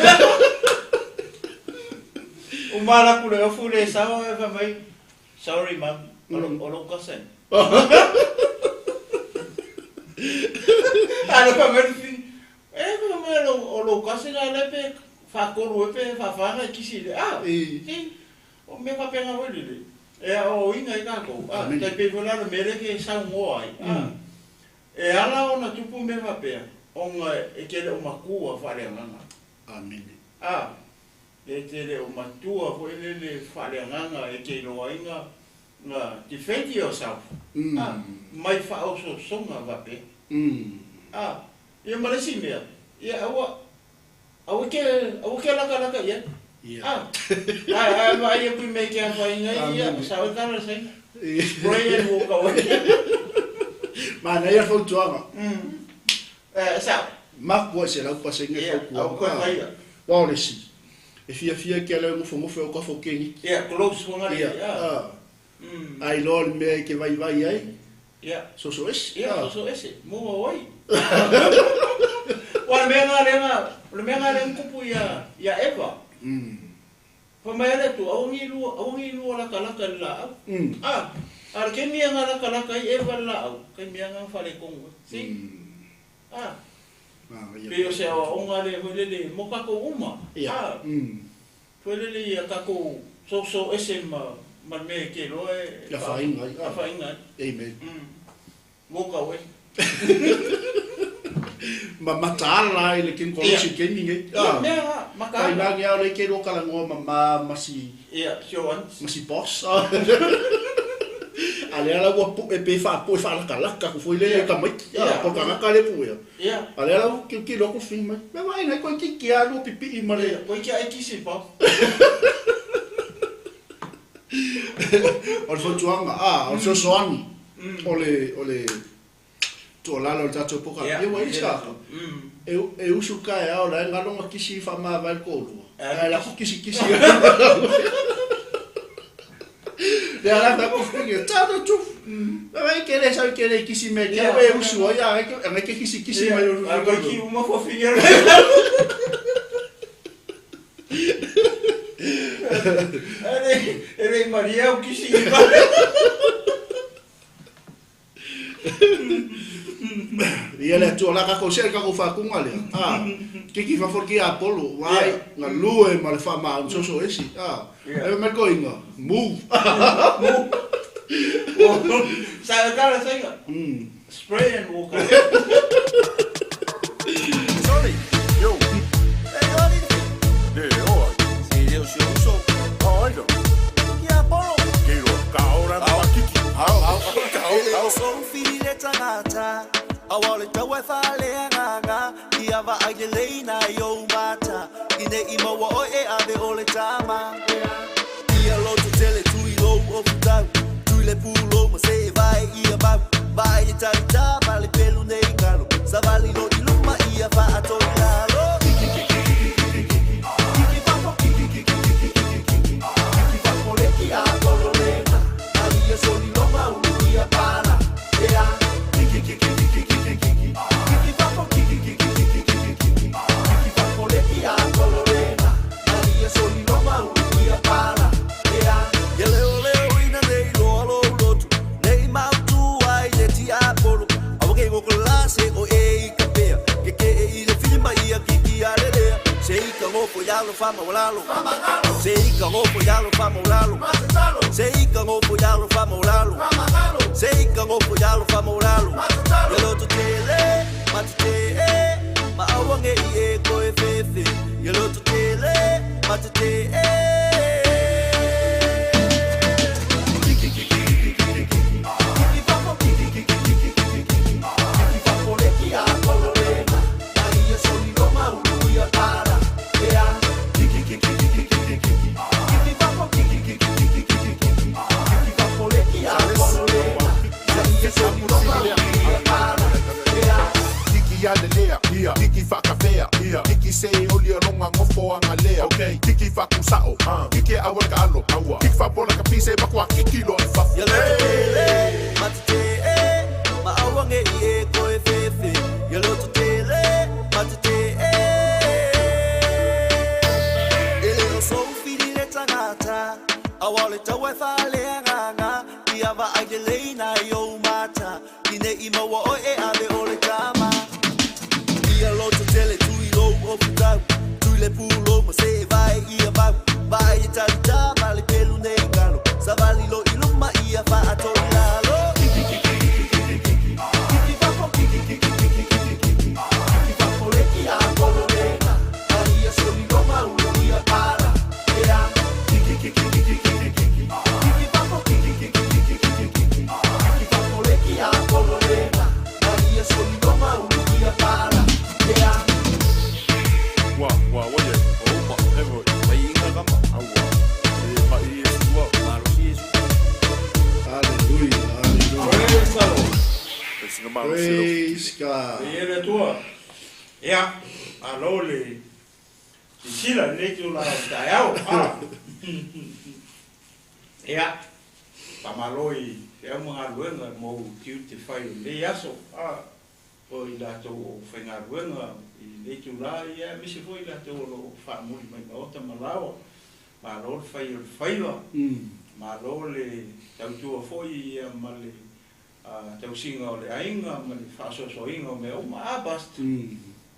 Uma alu atu le ofu le sao ae fai mai, Sorry mum, o lou cousin. A lea fai mai le fafine, E fai mai o lou cousin a lea pe faatolu ea pe faafa ona e kisi i le a? Si, o mea faapena foi lele, e aoaoina ai tatou, a, tai pei foi la o le mea lea e te saunoa ai, a. E ala ona tupu mea faapea, ona e te le o matua faaleagaga. Amene. A, e te le o matua foi lele faaleagaga e te iloaina na defend yourself, a, mai faaosoosoga faapea. A, ia ma le isi mea, ia aua, aua e te, aua e te latalata i ai. A, ae, ae vaai atu i mea e te afaina ai, ia, sao ai tala le Saina. Spray and walk away. Manaia le fautuaga. Sao. Mapu ai 100% le fautuaga. Aua toe faia. Aua o le isi, e fiafia ke ala e nofonofo e o kafo keniki. Ia, close foi ngale. Ia, a iloa le mea e ke vaivai ai. Soso ese. Ia, soso ese. Move away. Aua o le mea lena lea na, o le mea lena lea na tupu ia, ia Eva. Fai mai le Atua, aua ne i lua, aua ne i lua latalata i le laau. A, a o le taimi ia na latalata ai Eva i le laau, taimi lava na faaletonu ai. See? A, pei o se aoaoga lea foi lele mo tatou uma. A, foi lele ia tatou soso ese ma, ma le mea e te iloa e afaina ai. Afaina ai. Amen. Walk away. Ma mataala ai le kengolosi i taimi nei. Ia, mea la, mataala. Kai nā ke ao nei ke lua talanoa mama ma si... Ia, si Oanis. Ma si boss. A lea la ua pu'e pe faapu'e faalakalaka atu foi lea i tamaiti. Po o le tagata lea e pu'ea. A lea la ua tilotilo atu fili mai. Mea vaai nai toeitiiti lava lua pipii ma le... Ia, toeitiiti lava e kisi i boss. O le fautuaga, a, o le fesoasoani, o le, o le tuualalo i le tatou polokalame, ia ua i ai se ata, e, e usu le taeao la e galo ona kisi faamavae le toalua, ae lafo kisikisi Lea la fai atu fili, tell the truth. Vaai ke le sau ke le kisi me ke e usu ai a ngai ke kisikisi mai o A koe ki uma fofine E le malie au kisi i vale. Ia le Atua, la tatou see le tatou faatuga lea, a, kiki fafo le tiapolo, vai, galue ma le faamaoni soso esi, a, e mai le toeaina, move. Sa tala saina. Spray and walk away. Sorry, yo. E ori Le oa. Se le o se uso. Ai no. Ki a polo. Ke ro ka ora ma kiki. Au au ka au. Sou fili tagata Aua o le taua e faaleagaga Ia vaai lelei nai ou mata I nei maua oe e ave o le tama Ia loto tele tui lou ofutau Tui le pulou ma se e vae ia mau Vaai le talitā ma le pelu nei galo Savali lo i luma ia faato i lalo Kiki kiki kiki kiki kiki Kiki fafo kiki kiki kiki kiki kiki Kiki fafo le tiapolo lena Aia soli loma ulu ia pala Ea Kiki kiki kiki kiki kiki Kiki fafo kiki kiki kiki kiki kiki Kiki fafo le tiapolo lena Aia soli loma ulu ia pala Ea Ia leoleo ina nei loa lou loto Nei mautu ai le tiapolo Aua ke gokolase o e i ka pea Ke ke e i le fili ma ia kiki a lelea Se i ka ngofo i alo famaulalo Se i ka ngofo i alo famaulalo Se i ka ngofo i alo famaulalo Se i ka ngofo i alo famaulalo Ia loto tele ma te te e Ma aua nge i e koe fefe Ia loto tele ma te te e. Kiki kiki kiki kiki kiki Kiki fafo kiki kiki kiki kiki kiki Kiki fafo le tiapolo lena Aia soli loma ulu ia pala Ea Kiki kiki kiki kiki kiki Kiki fafo kiki kiki kiki kiki kiki Kiki fafo le tiapolo lena Aia soli loma ulu ia pala Ea Kiki a lelea, ia. Kiki whakawhea, ia. Kiki se oli alonga ngofo anga lea. Okay. Kiki whakusao, kiki awa ka alo, aua. Kiki whapola ka pise makua kiki lo i fafo. Ia loto tele ma te te e Ma aua nge i e koe fefe Ia loto tele ma te te e. maua oe e ave o le tama. Ia loto tele tui lou ofutau, tui le pulou ma se vae ia vau. Vaai e talita ma le pelu nei galo, savali lo i luma ia faato i lalo. Kiki kiki kiki kiki kiki, kiki fafo kiki kiki kiki kiki kiki, kiki fafo le kia kololega, ai ia soli loma ulo ia pala. Ea, kiki kiki kiki kiki kiki, kiki fafo kiki kiki kiki kiki kiki, kiki fafo le kia kololega, ai ia soli loma ulo ia pala. Ea. Ua, ua, ua ia, o uma, e voi. Mai inga kama. Aua. E mai e sua. Malosi Iesu. Hallelujah, hallelujah. Praise the Lord. E sina malosi lau Praise fitile. God. Paia le Atua. Ia, malo le silasila i lenei itula o le taeao. Ah. Ia, faamalo i feau ma galuega mo ou tiute fai o lenei aso. Ah, o i latou o faigaluega i lenei itula, ia aemaise foi i latou o lo o faamuli mai maota ma laoa. Malo le fai o le faiva. Malo le tautua foi ia ma le tausiga o le aiga ma le faasoasoaina o mea uma. Ah, Pastor,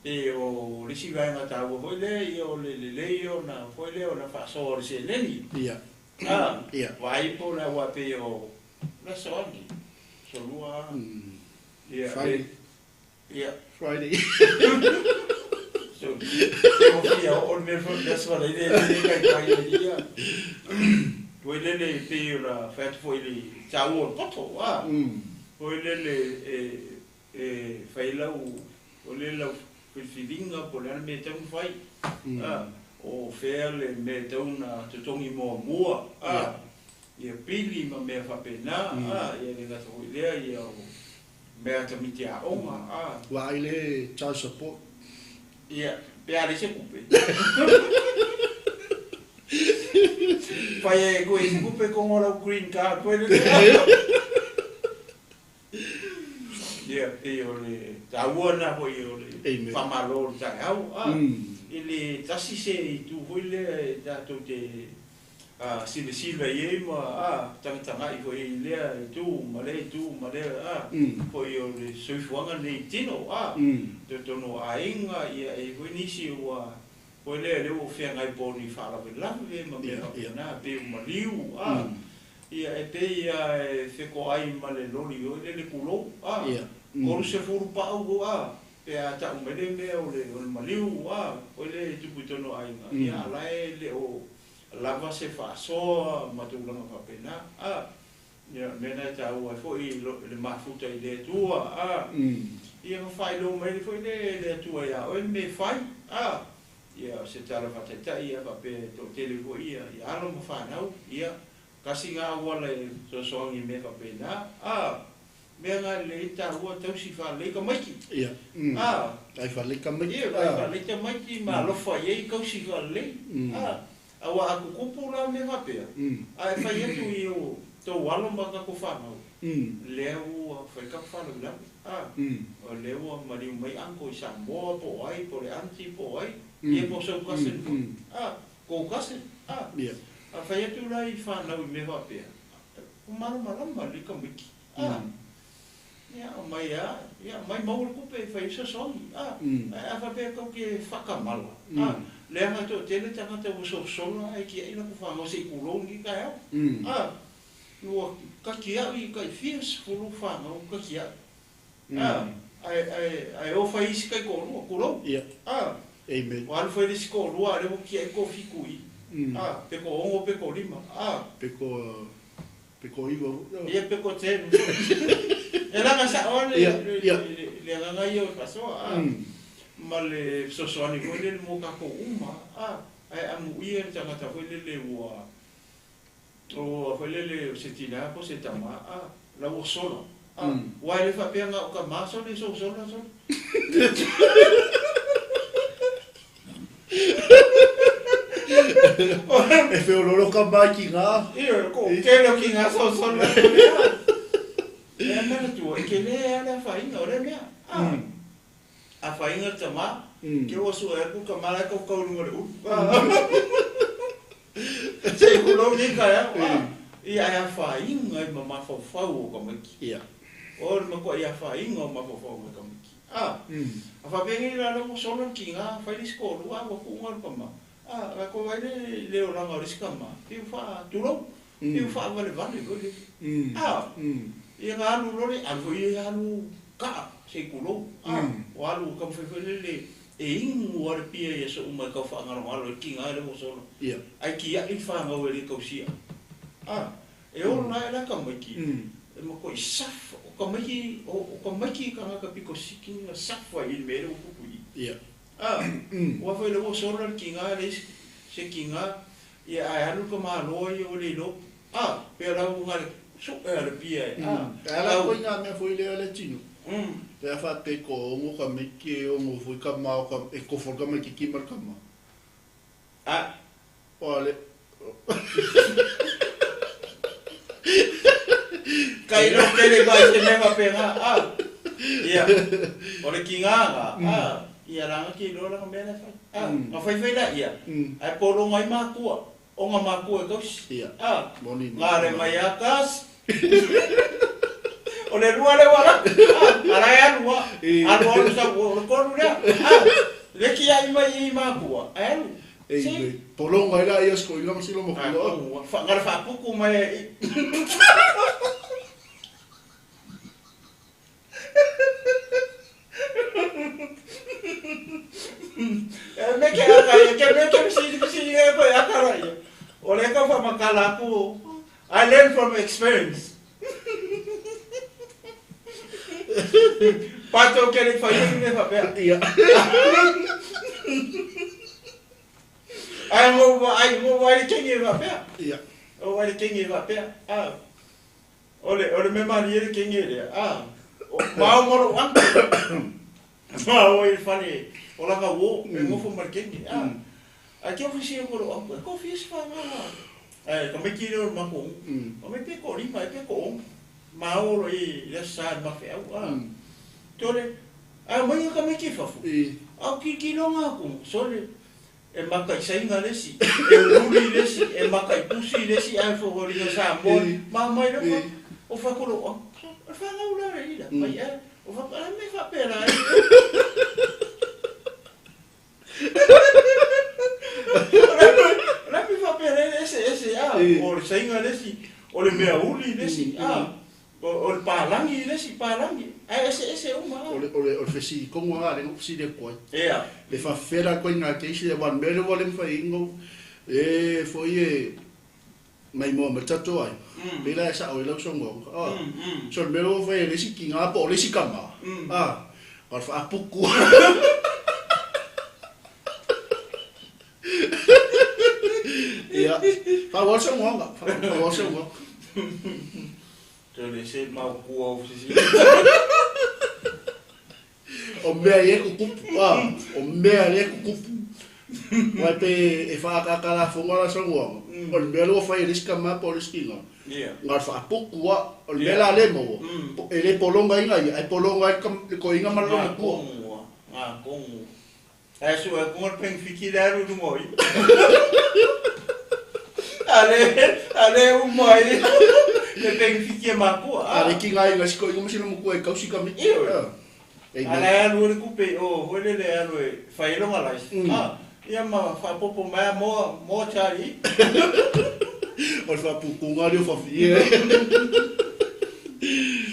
pe o le isi vaega taua foi lea, ia o le lelei ona foi lea o le faasoa o le seleni. Ah, vaai po o le aua pei o le aso agi, aso lua, ia, Friday. Ia. Friday. So, ua fia oo le mea foi le aso le le le kai kai ia. Foi lele pei o la fai atu foi i le taua o le poto, ah. Foi lele e e fai lau o le lau filifiliga po o le a le mea e tatau ona fai. Ah, o fea le mea e tatau ona totogi muamua, ah. Ia pili ma mea faapena, ah, ia le gata foi lea ia o mea tamiti aoga, ah. Vaai le child support. Ia, pe a leai se tupe. Fai e koe i se tupe kongo lau green card koe le. Ia, pei o le taua lena foi o le Amen. faamalo o le taeao, ah. I le tasi se itu foi lea e tatou te silasila i ai ma tagatagai foi i lea itu ma lea itu ma lea foi o le soifuaga lenei i tino totonu o aiga, ia e i ai foi nisi ua foi lea lea ua feagai po o ni faalavelave ma mea faapena pei o maliu ia e pei lava e fetoai ma le loli foi lele tulou 30 pau pe a tau mai le mea o le maliu foi lea e tupu i totonu o aiga, ia a la e le o lava se faasoa ma tulaga faapena, a. Ia, o le mea lena e taua ai foi le mafuta i le Atua, a. Ia ma faailoa mai foi le le Atua ia oe le mea e fai, a. Ia, o se tala faataitai, ia, faapea e toatele foi ia, ia alo ma fanau, ia, tasi na auala e fesoasoani i mea faapena, a. Mea na e lelei taua tausi faalelei tamaiti. Ia. A. Ai faalelei tamaiti. Ia, ai faalelei tamaiti ma alofa i ai tausi faalelei. A. Aua a tutupu la mea faapea, a e fai atu i o tou alo ma tatou fanau, lea ua fai ka faalavelave. A. O lea ua maliu mai uncle i Samoa po o ai, po o le aunty po o ai, ia po o sou cousin foi. A. Kou cousin. A. A fai atu la i fanau i mea faapea, ua malamalama lelei tamaiti. A, ia, aumai a, ia, aumai maua le tupe e fai ai sosogi, a, ae a faapea tou te faatamala, a, leaga e toatele tagata ua sosola ae tiai latou fanau se i tulou lenei taeao, a, ua tatiai i tai fia sefulu fanau tatiai, a, ae, ae, ae o fai isi taitoalua, tulou, a, ua alu fai le isi toalua a o lea ua tiai toafitu i i, a, pe toaono pe toalima, a. Pe toa Peko iwa foi. Ia peko telu. E laga sao lava le le agaga ia o le faasoa a. Ma le fesoasoani foi lele mo tatou uma a. Ae amuia le tagata foi lele ua ua foi lele o se tina po o se tama a, la ua sola a. Aua e le faapea na o tama sole e sosola sole. E wheororo ka mai ki ngā. Ioe, ko tele o ki ngā sosola ko lea. Lea mea na tua, e ke le a le awhainga o lea mea. A, awhainga le tama, ke ua sua e aku ka mala e kaukau lunga le ulu. Se i kulou ni kai au, a, ia e awhainga i ma mafaufau o tamaiti. Ia. O le matua'i afaina o mafaufauga e tamaiti. A, a faapenei la lea ua sola le tiga, fai le isi toalua, a ua tuuga le tama. A, ae toe vaai le i le olaga o le isi tama, pei ua faa, tulou, pei ua faavalevale foi lele. A, ia na alu loa le, alu foi ia alu kaa, se i tulou. A, ua alu taumafai foi lele e inu lava le pia i aso uma e tau faagalogalo ai le tiga lea ua sola. Ae tiai le fanau e le tausia. A, E ola ae la tamaiti, e matuai safa, o tamaiti, o tamaiti tagata pito siki na safa i le mea lea ua tupu i i. A, aua foi o lea ua sola le tiga leai se tiga, ia ae alu le tamaloa ia ua le iloa, a, pe o la ua na le sue a le pia e, a. Ae a la koe i ngā mea foi lea le tino, pe a faapea ko ongo tamaiti e ongo foi kama o ka, e kofo le tamaititi ma le kama. A. O le. Ka iloa tele mai se mea faapena, a. Ia, o le tigaga, a, ia laga te iloa lana mea la e fai. A, na faifai laia, ae pologa ai matua, ona matua e tausi. A, gale mai a tasi. O le lua lea ua alu atu, a, a la e alu lava, alu alu sau, o le tolu lea, a, le tiai mai i matua, ae alu. Ei me pologa ai la ia sikoiga ma silo ma kula. Na le faaputu mai ai i. E me ke aka ia, ke me ke sili sili e koe aka la ia. O le ka whamakala aku, I learn from experience. Pato ke le whai me whapea. Ia. Ai mo wa ai mo wa le kengi e whapea. Ia. O wa le kengi e whapea. Ah. O le me mari e le kengi e lea. Ah. O mao mo lo anga. Mao i le fale o laka uo e ngofo ma le kengi. Ah. Ai ke ofisi e mo lo anga. E kofi e se whangawa. Ai ka mai ki leo mako. O me pe ko lima e pe ko ongo. Mao lo i le sa ma wheau. Ah. Tole. Ai mai ka mai ki fafu. Au ki ki longa aku. Sole. E makaisaiga le isi, e ululi le isi, e makaipusi le isi, ae foliga Samoa, ma mai lava, o fako lou au, o le fanau la le ila, mai ea, o fako, a mea faapea ai. O le a mea faapea la e eseese, a, o le saiga le isi, o le mea uli le isi, a, O le palagi le isi palagi, ae eseese uma lava. O le, o le, o le fesili tonu lava lea na ou fesili atu ai. Ea. Le faafefea la ituaiga keisi lea, aua o le mea lea ua le mafai ai ona ou, e foi e maimoa mai le tatou aiga, pei la e sao ai lau saunoaga, a, so o le mea lea ua fai e le isi tina po o le isi tama, a, na o le faaputu. Ia, faaauau le saunoaga, faaauau le saunoaga. Toe le se mau kua o sisi. O mea ia e tutupu, a, o mea ia e tutupu. Aua e pei e faaataata lafoga la saunoaga, o le mea lea ua fai e le isi tama po o le isi tina, na o le faaputu lava. O le mea la lea e maua, e le pologaina ia, ae pologa ai le toeaina ma le loomatua. Gā tonu. Ae sue atu le penefiti le alu i luga o ia. A le uma ai le penefiti e makua. A le tigaina si toeaina ma sina matua e tausi tamaiti. Ioe. A la e alu ai le tupe i o foi lele e alu e fai ai lona license. Ia ma faaopoopo mai a moa, moa Charlie. O le faaputuga lea o fafie.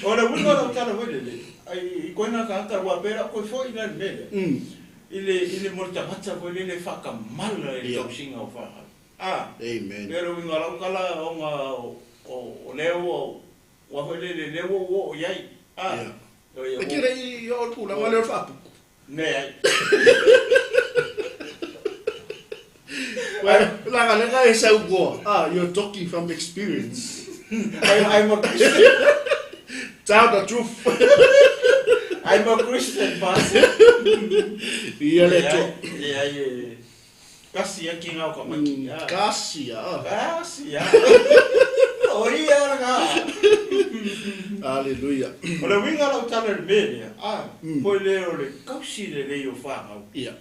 O le uiga o lau tala foi lele, i koe nā tagata ua pea lau koe foi la le mea lea. I le i le mo le tagata foi lele e faatamala i le tausiga o fanau. A, Amen. pei o le uiga o lau tala ona o lea ua ua foi lele lea ua ou oo i ai. A, E te le i oo i le tulaga lea o le faaputu. Leai. Well, leaga lea e saunoa, ah, you're talking from experience. I'm a Christian. Tell the truth. I'm a Christian pastor. Ia le Atua. Leai, e kasi a ki ngā o ka maki. Kasi a. Kasi a. O ia lena. Hallelujah. O le uiga o lau tala i le mea lea, a, foi lea o le kausi lelei o fanau. Ia.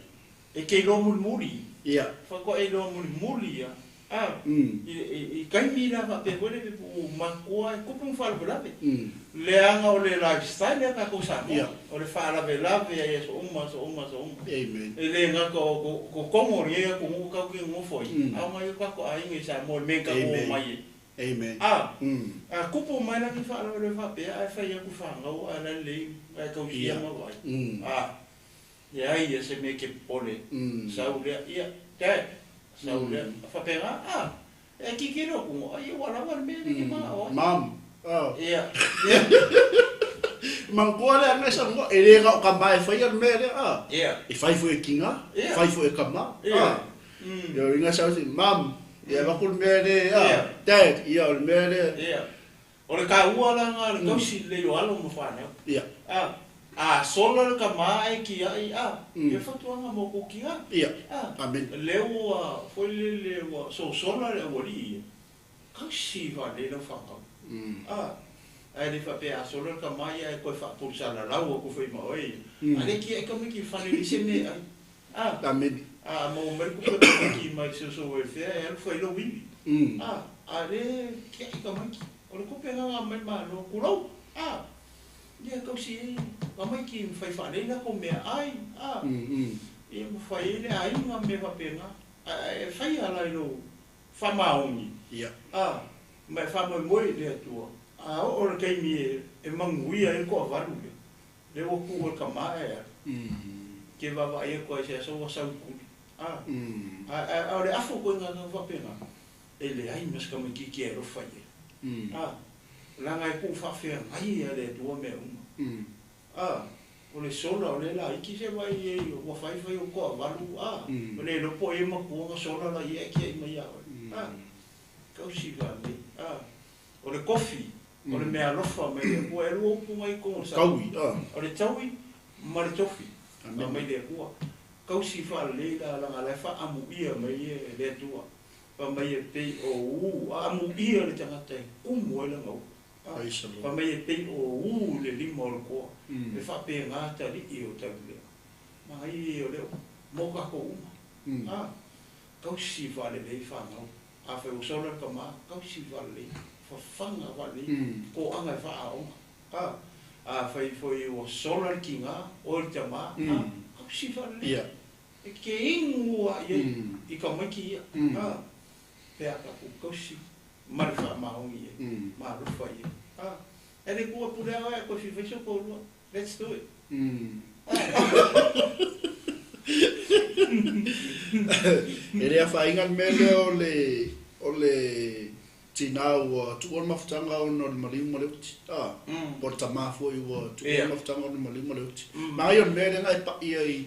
E te iloa mulimuli. Ia. Faatoa e iloa mulimuli ia. I taimi la faapea foi lele ua matua e tupu ni faalavelave. Leaga o le lifestyle a tatou Samoa, o le faalavelave i aso uma, aso uma, aso uma. E le gata o totonu o lenei atunuu tatou te nonofo ai, a o nai o tatou aiga i Samoa i le mea na tatou omai ai. A, a tupu mai la ni faalavelave faapea ae fai atu i fanau ae la lelei ae tausia ma vaai. A, leai ia se mea e te popole ai, sau lea, ia, Dad, sau lea, faapena, a, e tilotilo atu, ai ua lava le mea lea e te manao ai. Mom, a. Ia, ia. Manatua lea mea saunoa, e le na o tama e faia le mea lea, a. Ia. E fai foi e tina, Ia. fai foi e tama, a. Ia. Ia, o ina sau, Mom, ia avatu le mea lea, a. Ia. Dad, ia o le mea lea. Ia. O le taua la lena o le tausi lelei o alo ma fanau. Ia. A, a sola le tama ae tiai, a, ia fautuaga mo kou tina. Ia. A, Amen. lea ua foi lele ua sosola le aualii ia, tausi faalelei lau fanau. A, ae le faapea a sola le tama ia ae toe faapulesalalau atu foi ma oe ia. A lea tiai tamaiti i le fale e leai se mea e ai. A, Amen. a maua mai le tupe a tamaiti mai le social welfare e alu fai lou ivi. A, a lea tiai tamaiti. O le tupe lena na aumai le Malo, tulou, a, ia e tausi ai tamaiti ma fai faalelei latou meaai, a, ia ma fai ai le aiga ma mea faapena. Ae e fai ala i lou faamaoni, a, ma e faamoemoe i le Atua. A oo i le taimi e manuia ai le toavalu lea, lea ua tuu e le tama ae alu, ke vaavaai atu ai i se aso ua sau i tuli, a, a o le afu ituaiga tau faapena, e leai ma se tamaitiiti e alofa i ai. A, leaga e tuu faafeagai e le Atua mea uma. A, o le sola o lea laiti se vaai i ai ua fai fai ou toavalu, a, ua le iloa po o ai e matua ona sola la ia e tiai mai ia oe. A, tausi faalelei. A, o le kofi, o le meaalofa mai le Atua, e lua upu na i totonu o le Taui, a. O le taui ma le tofi mai le Atua. Tausi faalelei la leaga la e faaamuia mai e le Atua. Fai mai e pei o u, a amuia le tagata e kumu ai lana upu. Praise the Lord. Fai mai e pei o u i le lima o le koa, e faapena atalii o Taulea. Manaia ia o lea upu, mo tatou uma. A, tausi faalelei fanau. Afai ua sola le tama, tausi faalelei, fafaga faalelei, toaga e faaaoga. A, afai foi ua sola le tina, oe le tama, a, tausi faalelei. Ia. E te inu a i ai i tamaiti ia, a, pe a tatou tausi ma le faamaoni i ai, ma alofa i ai. A, e le Atua pule a oe a toe fia fai so toalua, let's do it. E le afaina le mea lea o le o le tinā ua tuua le mafutaga ona o le maliu ma le oti, a, po o le tamā foi ua tuua le mafutaga ona o le maliu ma le oti. Manaia o le mea lea na e pa'i ai,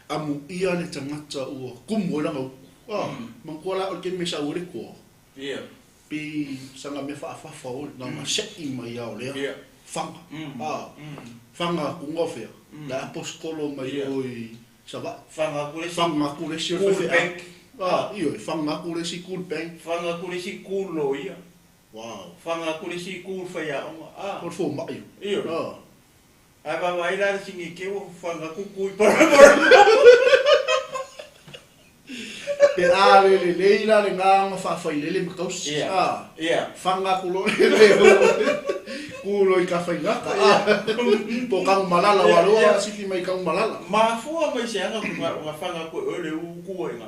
amuia le tagata ua kumu ai lana upu, a, manatua la o le taimi e sau ai le toa, pei saga mea faafafa oe, na ona se'i mai lava o lea faga, a, faga atu na o fea, la e aposetolo mai o i Savaii. Faga atu le isi. Faga atu le isi o le faifeau. A, ioe, faga atu le isi cool bank. Faga atu le isi cool loia. Wow. Faga atu le isi cool faiaoga. A. O le fomai. Ioe. A. Ae vaavaai la le sigi keu ua fafaga atu ku i parapara. Pe a le lelei la lena ona faafailele ma tausi. Ia. A. Ia. Faga atu loa le ku loa i Tafaigata. A. Po o Tanumalala aua o lea ua sifi mai i Tanumalala. Mafua mai se aga ona faga atu e oe le u ku ai ina,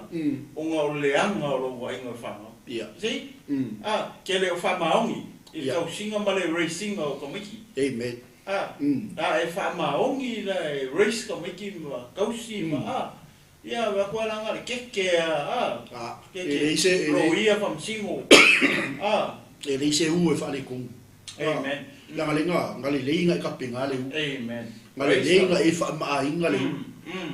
ona o le leaga o lou vaaiga o le fanau. Ia. See? A, ke le o faamaoni i le tausiga ma le raise-ina o tamaiti. Amen. A, a e faamaoni la e raise tamaiti ma tausi ma a, ia avatu a laga le keke a, a, A, e keke, leai se, e leai. loia faamasino, a. E leai se u e faaletonu. Amen. Leaga le na, na lelei na e kapena le u. Amen. Na lelei na e faamaaina le u.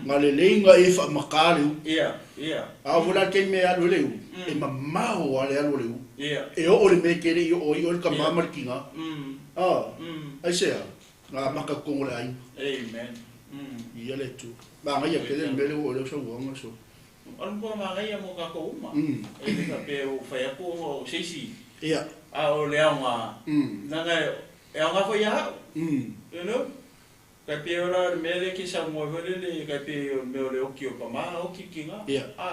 Na lelei na e faamatā le u. Ia, ia. A oo foi la i le taimi e alu ai le u, e mamao lava le alu a le u. Ia. E oo i le mea e te le i oo ai oe le tama ma le tina. A, aisea? Na amata i totonu o le aiga. Amen. Ia le Atua. Manaia tele le mea lea ua oo i ai lau saunoaga so. O le matua manaia mo tatou uma. E le faapea ua fai atu ona o se isi. Ia. A o le aoga, leaga e aoga foi ia au. You know? Kai pei o la le mea lea ke saunoa ai foi lele kai pei o le mea o le oki o tama oki tina. Ia. A,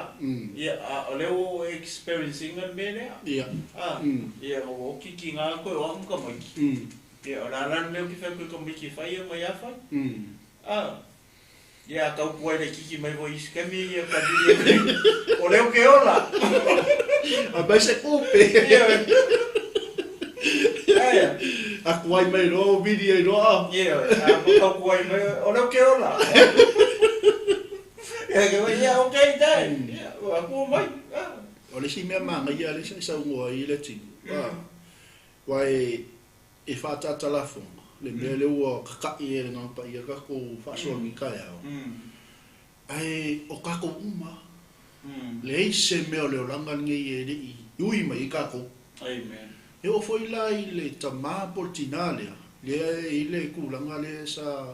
ia, a o lea ua ou experience ina le mea lea. Ia. A, ia, ua oki tina toe o au ma tamaiti. Ia, o le a la le mea ou te fai atu i tamaiti e fai ia ma ia fai. A, ia, a tau tuai laitiiti mai foi i isi taimi ia kalili ai, o lea ou te ola. Aumai se tupe. Ia. Aia. A tuai mai loa o vili ai loa. Ia, a tau tuai mai, o lea ou te ola. Ia, ke fai, ia, okay, dai. Ia, ua tua mai. O le isi mea manaia lea sa e saunoa ai le tino, aua e faaataata lafoga le mea lea ua kaka'i ai e le Agaga Paia le tatou faasoa i lenei taeao, ae o tatou uma lava, leai se mea o le olaga lenei e le i ui mai ai tatou. E oo foi la i le tama po o le tinā lea, lea e i ai le tulaga lea sa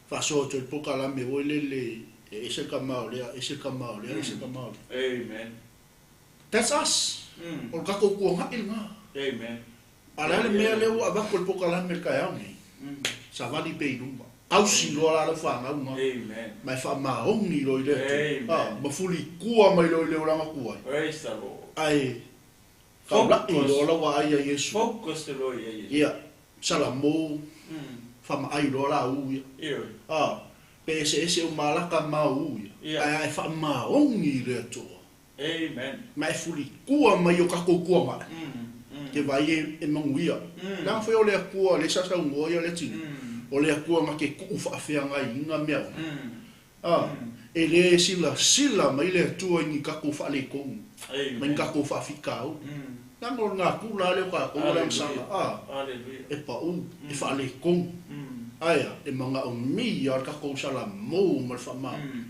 faasoa atu ai le polokalame foi lele e ese le tama o lea, ese le tama o lea, ese le tama o lea. That's us! O le tatou tuanai lena. A o le a le mea lea ua avatu e le polokalame i le taeao nei? Savali pea i luma. Tausi loa la lau fanau na. Ma e faamaoni loa i le Atua. A, ma fulitua mai loa i le olaga tuai. Ae taulai loa lau aai ia Iesu. Ia, Salamo, faamaai loa la u ia. A, pe eseese uma laka ma u ia, ae a e faamaoni i le Atua. Ma e fulitua mai i o tatou tuamae, ke vaai e manuia. Leaga foi o le Atua lea sa saunoa ia le tino, o le Atua na te tuu faafeagaiina mea uma. A, e le silasila mai le Atua i ni tatou faaletonu, ma ni tatou faafitauli. Leaga o le natura lava lea o tatou o le agasala, a, e pau, e faaletonu. Ae a, e manaomia le tatou salamou ma le faamaoni.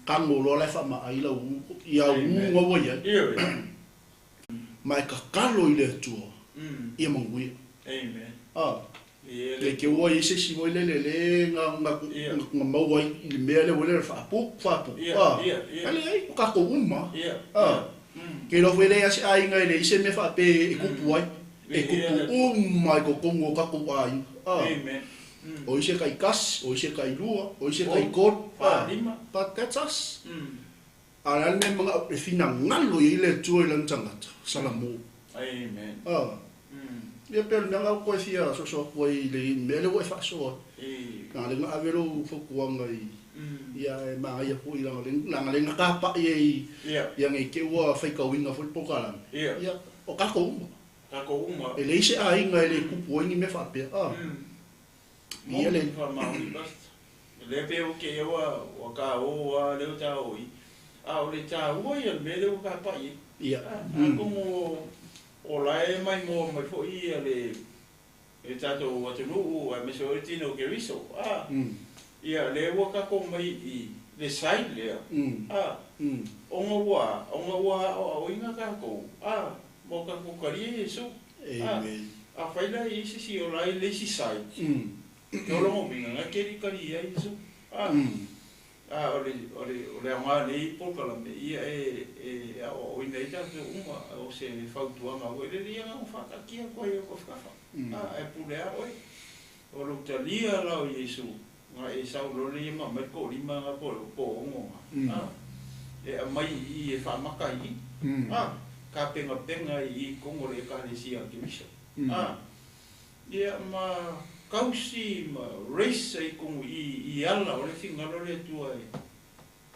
Tago loa la e faamaai lau i au uga ua i ai, ma e tatalo i le Atua ia manuia. A, le te ua i ai se isi foi lele le na na maua ai i le mea lea ua lele faapu faapu. A, ae leai, o tatou uma. A, ke iloa foi e leai lava se aiga e leai se mea faapea e tupu ai. E tupu uma i totonu o tatou aiga. A. O isi e taitasi, o isi e tailua, o isi e taitolu, but that's us. A o le a le mea e manao, e finagalo i ai le Atua i lana tagata, Salamo. Ia pei o le mea lena ua toe fia soso atu ai i le mea lea ua e faasoa ai. Na o lea na ave lou fautuaga i, ia e manaia foi leaga lea na tapai ai ia nei te i ua faitauina foi le polokalame. Ia, o tatou uma. Tatou uma. E leai se aiga e le tupu ai ni mea faapea. A. Ia le. Moni faamaoni Pastor. Lea pei o keia ua ua ka o a lea ua ta o i. A o le taua ia o le mea lea ua ka pai ai. Ia. Atonu o o la e maimoa mai foi ia le le tatou atunuu aemaise foi le tino o Keriso. A. Ia lea ua tatou mai i le side lea. A. Ona ua ona ua aoaoina tatou. A. Ma o tatou talia Iesu. A, afai la e i ai se isi o la i le isi side, e ola ona uiga, na te le i talia ai Iesu. A, a o le, o le, o le aoga o lenei polokalame, ia e, e aoaoina ai tatou uma, o se fautuaga foi lele, ia na ona faataatia atu ai i ou tafatafa. A, ae pule lava oe. O lou talia la o Iesu, na e sau loa lea ma aumai le toalima na po o 6 na, a, e aumai i i e faamata i i, a, tapenapena i i totonu o le Ekalesia a Keriso, a, ia ma tausi ma raise ai i totonu i i i ala o le finagalo o le Atua e,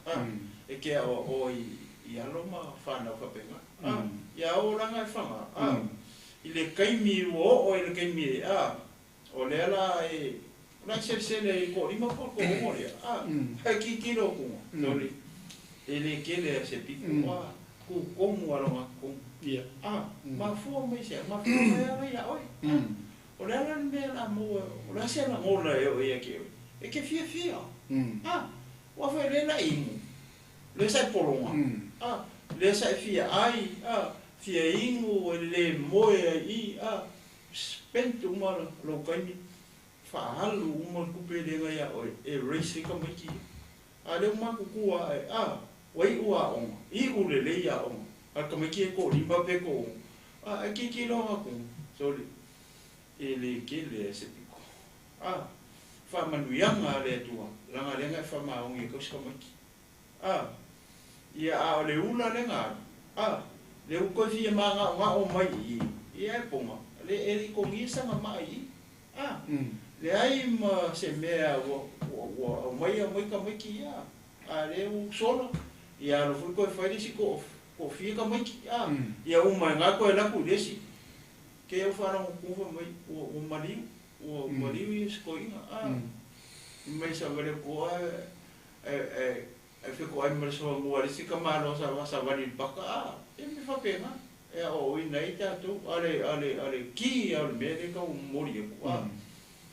a, e te aoaoa i i alo ma fanau faapena, a, ia o laga e faga, a, i le taimi ua oo ai i le taimi e, a, O lea la e, o la e selesele i toalima po o toaono lea, a, ae tilotilo atu, sole, e le tele a se pito, a, tu tonu a lona tonu. A, mafua mai se a, mafua mai ala ia oe. A, o le a la le mea la maua, o le a se lagona e oo ia te oe, e te fiafia. A, aua foi o lea la e inu, lea sa e pologa, a, lea sa e fia ai, a, fia inu, e le moe ai i, a, Spent uma lou taimi, faaalu uma le tupe lea ia oe e raise ai tamaiti ia. A lea ua matutua ae, a, ua iu aoga, iu lelei aoga, a le tamaiti e toalima pe toaono, a, e tilotilo atu, sole, e le tele a se piko. A, Faamanuiaga a le Atua, laga lea na e faamaoni e tausi tamaiti. A, ia, a o le ula lea na alu, a, lea ua toe fia magaogao mai i i, ia e poga, le e le i togia sana maa i i. A, leai ma se mea ua, ua, ua aumai aumai tamaiti ia, a lea ua sola, ia alu foi toe fai le isi toa, toafia tamaiti, a, ia uma ai na toe alu atu i le isi. Ke ou faalogo atu fai mai ua, ua maliu, ua maliu ia si toeaina, a, fai mai savali atu a ae ae fetoai ma le soamua a le isi tamaloa sa savali i le paka, a, e mea faapena e aoaoina ai tatou. A o le a le a le key lava o le mea lea e tau momoli atu, a,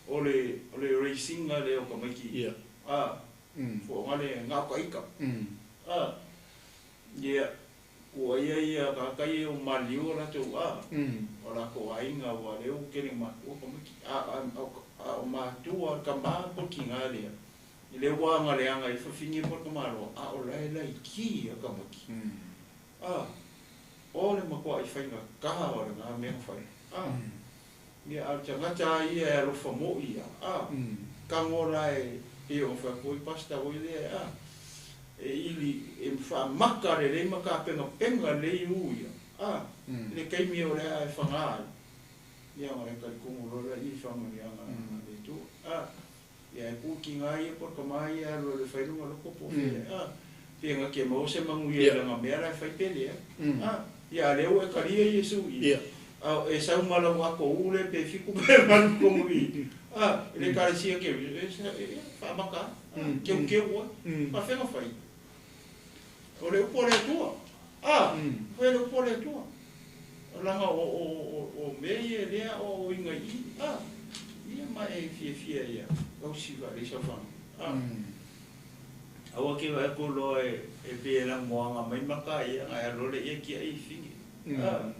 o le o le raising ina lea o tamaiti, a, fo'oga le na o ka ita, a, ia Kuaia ia tagata ia ua maliliu o latou a, o latou aiga ua lea ua tele matua tamaiti a, a o matua tama po o tina lea lea ua agaleaga ai fafine po o tamaloa a o la e laiti a tamaiti a o le matuai faigata o lena mea na fai a ia a o le tagata a ia e alofa moi ia a tago la e pei ona fai atu ai pastor foi lea a e ili e faamaka lelei ma tapenapena lelei u ia a i le taimi o le a e faga ai ia ona e talitonu loa lea i faamanuiaga a le Atua a ia e pui tina ia po o le tama ia e alu alu e fai lona loto po o fea a pe na te maua se manuia i lana mea la e fai pe leai a ia a lea ua e talia Iesu i a e sau ma lau ato u lea pe fitu pe valu tonu i a i le ekalesia ke e faamaka ai keukeu ai faafefea ona fai o le upu a le Atua a fai le upu a le Atua laga o mea ia lea aoaoina i i a ia ma e fiafia ia tausi faaleisa faga a aua ke vaai atu loa e pei e lagoaga mai maka ia ona e alu loa lea ia tiai i fine a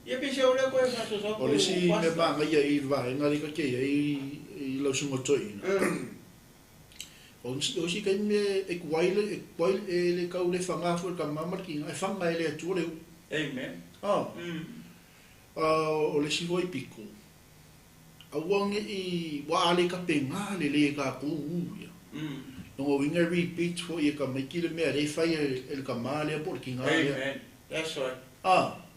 ia pei se ole koe faasoasoa O le isi mea manaia i le vaega lea ta te i ai i lau susuga toeaina, o isi taimi e tuai le, e tuai e le tau le faga foi e le tama ma le tina, e faga e le Atua le uu. Amen. A o le isi foi pito, aua ne i, ua a le tapena lelei e tatou ū ia. Lona uiga e repeat foi e tamaiti le mea lea e fai e le tama lea po o le tina lea. Amen. That's right.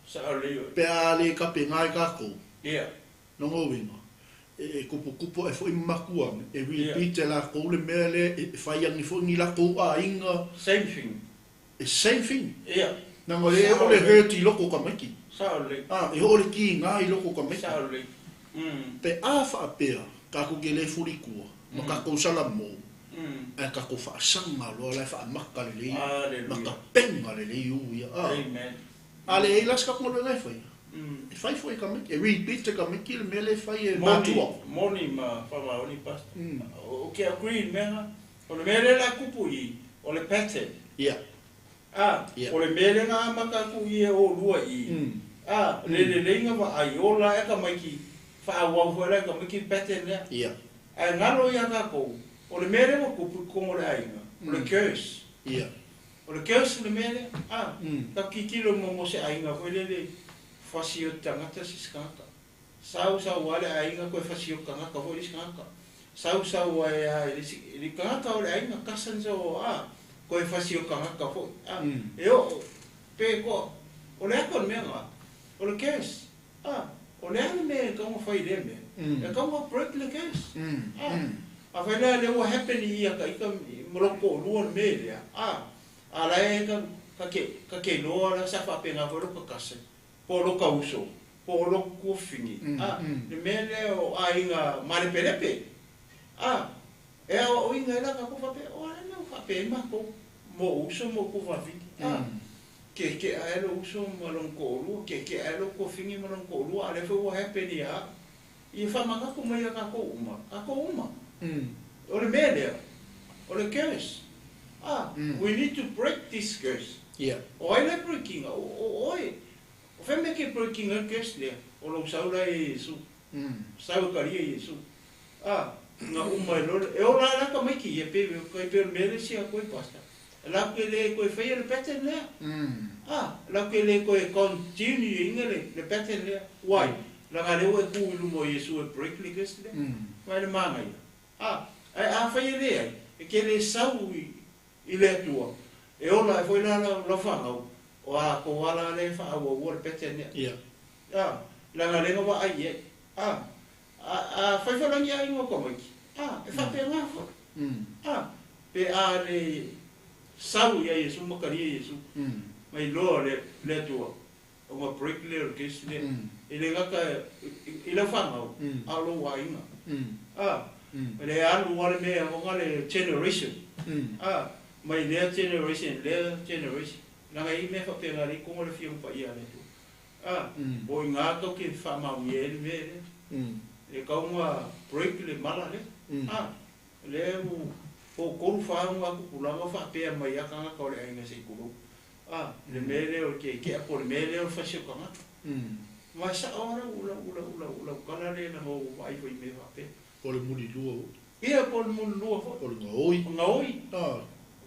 Sao lelei oe. Pe a le tapena e tatou. Lona uiga, e tuputupu ae foi ma matua ane, e repeat e latou le mea lea e fai ane foi ni latou aiga. Same thing. E same thing. Leaga e oo le hurt i loko o tamaiti. Sao lelei. E oo le kiga i loko o tamaiti. Sao lelei. Pe a faapea, tatou te le fulitua, ma tatou salamo, ae tatou faasaga loa la e faamaka lelei, ma tapena lelei ū ia. Amen. A leai la se tatou galuega e faia, e fai foi e tamaiti, e repeat e tamaiti le mea lea e fai e matua. Moni ma faamaoni pastor. Ou te agree i le mea lena. O le mea lea la e tupu i i, o le pattern. A, o le mea lea na amata atu i e olua i i, a, le lelei na vaai, ola ae tamaiti, faaauau foi la e tamaiti le pattern lea. Ae galo ia tatou, o le mea lea ua tupu i totonu o le aiga, o le curse. O le curse le mea lea, a, tatou tilotilo mo se aiga foi lele, fasi o te tagata se isi tagata. Sau sau lava le aiga toe fasi o te tagata foi le isi tagata. Sau sau ai lava i le isi, i le tagata o le aiga, cousins o, a, toe fasi o tagata foi, a, e oo, pe toa, o le ata o le mea lena, o le curse, a, o le a le mea e tatau ona fai i lea mea? E tatau ona break le curse, a, afai la lea ua happen i ia ta ita ma lou toalua le mea lea, a, a la e ta, ta te, ta te iloa la sa faapena foi lota cousin, po o lota uso, po o lou tuafafine, a, le mea lea o aiga malepelepe, a, e aoaoina ai la tatou faapea, o a le mea ua faapea ai matou ma ou uso ma ou tuafafine, a, keke'a ai lou uso ma lona toalua, keke'a ai lou tuafafine ma lona toalua, a o lea foi ua happen ia au. Ia faamanatu mai ia tatou uma, tatou uma. O le mea lea, o le curse. A, we need to break this curse. O ai la e break ina? O oe. O fea mea ke break ina ai le curse lea? O lou sau la e Iesu. Sau e talia Iesu. A, na uma e loa, e ola ai la tamaiti ia, pe, kai pei o le mea lea e sia atu ai pastor. Latou te le toe faia le pattern lea. A, latou te le toe continue ina le pattern lea. Why? Leaga lea ua e tu i luma o Iesu e break le curse lea. Vaai le manaia. Ae afai e leai, e te le sau i le Atua, e ola ai foi la lau fanau, o a tou ala lea e faaauaua le pattern lea. A, leaga lea na vaai i ai. A, afai foi la ni aiga o tamaiti, a, e faapena foi. A, pe a le sau ia Iesu ma talia Iesu, ma iloa le Atua, ona break lea o le curse lea. E le gata i lau fanau, a o lou aiga. A, le alu lava le mea ona le generation. A, mai lea generation, lea generation. Leaga e i ai mea faapena lea i totonu o le Afioga Paia a le Atua. A, o i ina tou te faamaonia ai le mea lea. E tatau ona break le mala lea. A, lea ua po 3, 4 ona tupulaga o faapea mai lava tagata o le aiga se i tulou. A, le mea lea o le tietia po o le mea lea o le fasi o tagata. Ma e sao lava lau, lau, lau, lau, lau tala lea leaga ua ou vaai foi i mea faapea. Po o le mulilua foi. Ia, po o le mulilua foi. Po o le gaoi. O gaoi. A.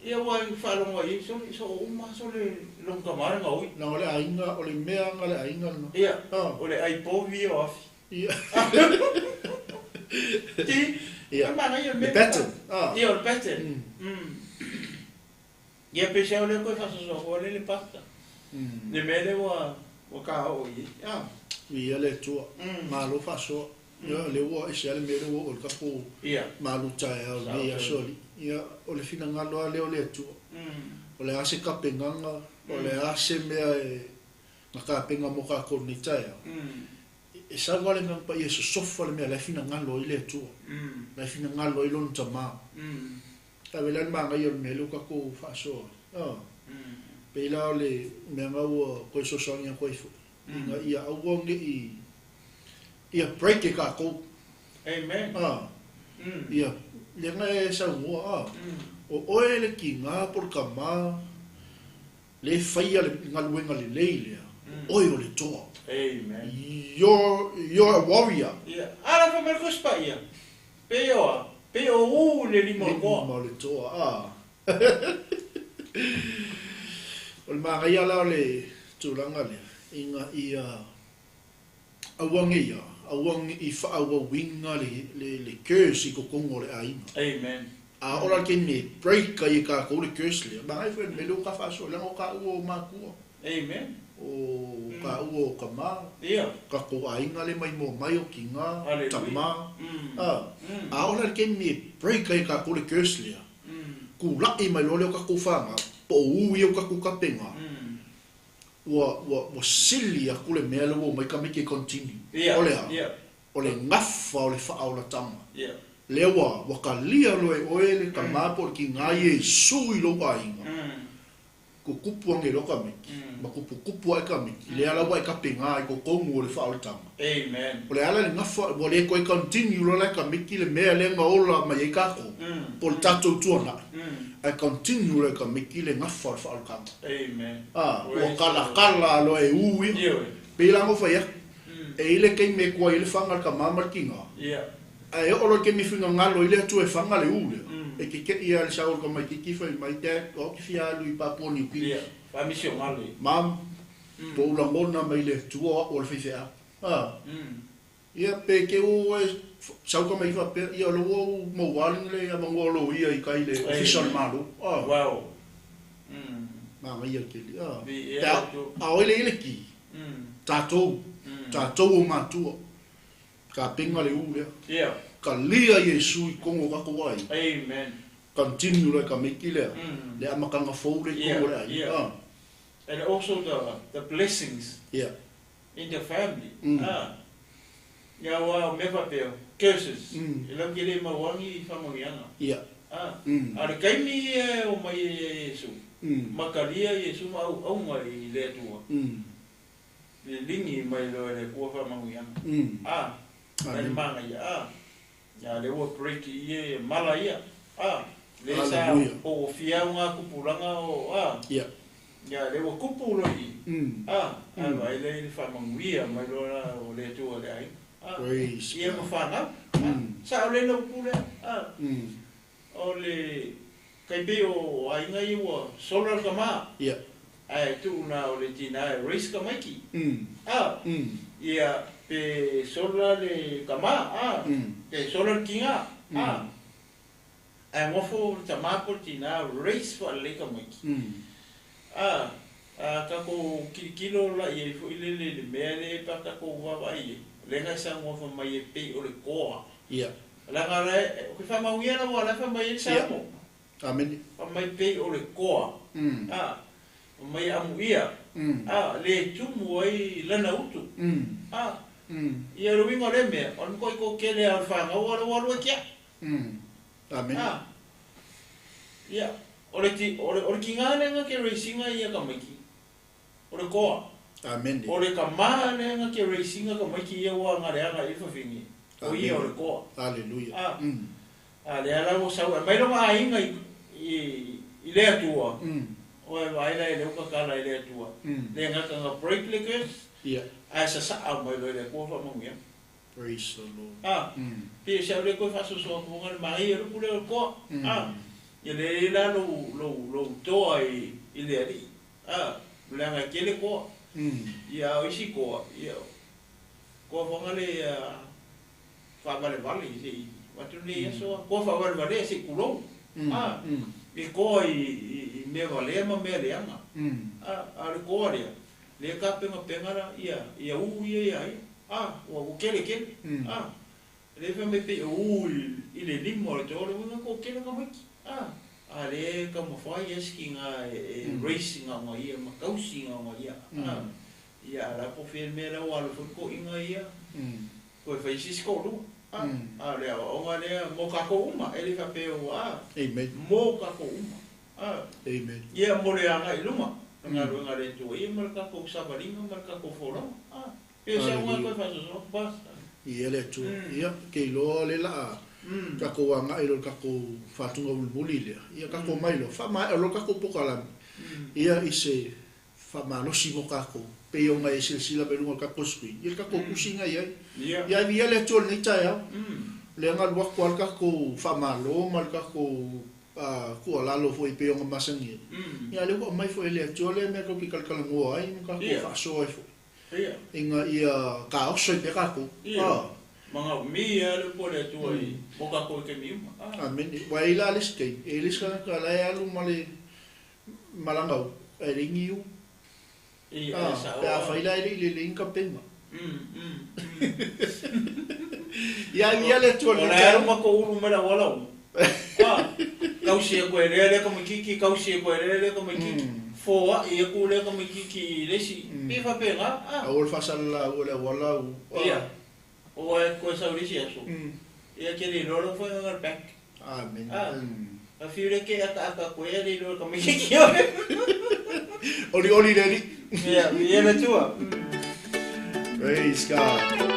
Ia, ua i faalogo ai, sole, so o uma sole lona tama le gaoi. Leaga o le aiga, o le mea aga a le aiga lena. Ia, A. o le ai povi ia o afi. Ia. Ti, Ia. e manaia le Le mea. pattern. A. Ia, o le pattern. Ia, peiseai o lea koe faasoasoa atu ai le pasta. Le mea lea ua ua ta oo i ai. A. Viia le Atua. Malo faasoa. Ia, lea ua ese lava le mea lea ua oo i le tatou malu taeao i lenei aso alii. Ia, o le finagalo lava lea o le Atua. O le a se tapenaga, o le a se mea e na tapena mo tatou i lenei taeao, e sau lava le Agaga Paia e sosofa le mea la e finagalo ai le Atua, la e finagalo ai Lona Tama. Ave la le manaia o le mea lea ua tatou faasoa ai. A. Pei la o le mea na ua toe sosoagi atu ai foi, ina ia aua ne i ia break e tatou. Amen. A. Ia, lea na e saunoa, a. O oe le tiga po o le tama le e faia le galuega lelei lea, o oe o le toa. Amen. You're, you're a warrior. Ia, a la fai mai le Tusi Paia, Pei o a? Pei o u le lima o le toa. Lima o le toa, a. O le manaia la o le tulaga lea, ina ia aua ne i a, aua ne i faaauauina le, le, le curse i totonu o le aiga. Amen. A oo la i le taimi e break ai e tatou le curse lea, manaia foi le mea lea ua ta faasoa, leaga o taua o matua. Amen. O taua o tama, tatou aiga le maimoa mai o tina, tama, a, a oo la i le taimi e break ai e tatou le curse lea, tulai mai loa lea o tatou fanau, po o u ia o tatou tapena, ua, ua, ua sili atu le mea lea ua omai tamaiti e continue. O le a? O le gafa o le faaolataga. Lea ua, ua talia loa e oe le tama po o le tina Iesu i lou aiga. Tutupu ane loa tamaiti, ma tuputupu ae tamaiti, lea la ua e tapena ai totonu o le faaolataga. Amen. O le ala le gafa, ua le toe continue loa la e tamaiti le mea lea na ola mai ai tatou, po o le tatou tuanai, ae continue loa e tamaiti le gafa o le faaolataga. Amen. A, ua kalakala loa e u ia. Ioe. Pei la ona ou fai atu, e i ai le taimi e tuai ai le faga a le tama ma le tina, Ae oo loa i le taimi e finagalo ai le Atua e faga le u lea, e kekeʻi lava i le sao o le tamaitiiti fai mai, Dad, o au te fia alu i Papua New Guinea. Mom, ua ou lagona mai le Atua o au o le faifeau. A, ia, pe te u e sau tamaitiiti faapea, ia o lea ua ou maua le avanoa o loia i tai i le Ofisa o le Malo. A, manaia tele. A, pe a, a o ai lea e i ai le ki? Tatou, tatou o matua. Tapena le u lea. Ia. Talia Iesu i totonu o tatou aiga. Amen. Continue loa e tamaiti lea, le amataga fou lea i totonu o le aiga. Ia, ia. And also the blessings Ia. in the family. Ah. Ia aua o mea faapea, curses, e lau te le mau agi i faamanuiaga. Ia. Ah. A o le taimi ia e omai ai ia Iesu, ma talia Iesu ma auauga i le Atua. Liligi mai loa e le Atua faamanuiaga. A, mai le manaia, a, ia lea ua break i ia mala ia, a, lea sa oofia au ngā tupulaga o, a, ia lea ua tupu loa i i, a, ae vaai lea i le faamanuia mai loa la o le Atua i le aiga, a, ia ma fanau, a, sao lelei lau upu lea, a, o le tai pei o aiga ia ua sola le tama, ae tuu na o le tina e raise tamaiti, a, ia pe sola le tama, a, pe sola le tina, a. Ae nofo le tama po o le tina raise faalelei tamaiti. A, a tatou tilotilo la i ai foi lele i le mea lea pe a tatou vaavaai i ai, lea na e saunoa fai mai e pei o le toa. Ia. Leaga la e, ou te faamauia lava o la e fai mai ai le Salamo. Amene. Fai mai pei o le toa. A, fai mai amuia. A, le tumu ai lana utu. A, ia o le uiga o lea mea, o le matuai toatele lava o le fanau a o lea ua alu ai tiai. Amene. A, ia, o le ti, o le, o le tiga lea na te raise ina ia tamaiti, o le toa. Amene. O le tama lea na te raise ina tamaiti ia ua galeaga i ai le fafine, o ia o le toa. Aleluia. A, a lea la ua sau, aumai lona aiga i, i, i le Atua, oe vaai la e lea ua tatala i le Atua, le gata na break le curse, Ia. ae sasaa mai loa i le Atua faamanuiaga. Praise the Lord. A, pei o si au lea toe faasoasoa atu ona le manaia o le upu lea o le toa. A, ia lea i ai la lou, lou, lou toa i, i le Alii. A, leaga e tele toa. Ia, a o isi toa, ia, toa foga le ia faavalevale se i avatu lenei aso a, toa faavalevalea se i tulou. A, e toa i, i, i mea valea ma mea leaga. A, a o le toa lea, lea e tapenapena la ia, ia u ia ia ia. A, ua, ua tele tele. A, lea fai mai pei o u i, i le lima o le toa, o le uiga toatele tamaiti. A, a lea e taumafai lava si tiga e, e raise gaoga ia ma tausi gaoga ia. A, ia a la po o fea le mea la ua alu ai foi le toeaina ia, toe fai se isi toalua. A, a o le aoaoga lea mo tatou uma, e le faapea ua, a, Amen. mo tatou uma. A, Amen. ia mo le agai i luma, le galuega a le Atua ia ma le tatou savaliga ma le tatou folauga. A, pei o se auga toe faasoasoa atu, Pastor. Ia le Atua. Ia, ke iloa le laa takou agai loa i le takou faatuga mulimuli lea. Ia takou mai loa, faamaea loa le takou pokalame, ia i se faamalosi mo takou, pei ona e silasila mai luga o le takou screen, ia le takou tusi na i ai. Ia ai viia le Atua i lenei taeao. Lea na alu atu lava le takou faamalo ma le takou tuualalo foi pei ona masani ai. Ia a o lea ua aumai foi e le Atua lea mea tatou te talatalanoa ai ma tatou faasoa ai foi ina ia taoso ai pea tatou. Ioe. Manaomia le upu a le Atua i mo tatou i taimi uma. Amene. Ua i ai la le isi taimi, e i ai le isi tagata la e alu ma le malaga u, ae leai ni u. Pe afai la e le i lelei ni tapena. Ia ai ia le Atua i O lenei la e alu taeao. ma kou ulu mai le auala u. Tausi atu e lea lea tamaititi, tausi atu e lea lea tamaititi, foai atu lea tamaititi i le isi, pei e faapena. Aua le faasalalau e le auala u. Ia, ua e toe sau i le isi aso, ia e te le iloa lau faiga na le bank. Amene. A fiu lea ke ataata atu ai le iloa e tamaititi oe. Olioli le Alii. Ia, viia le Atua. Praise God.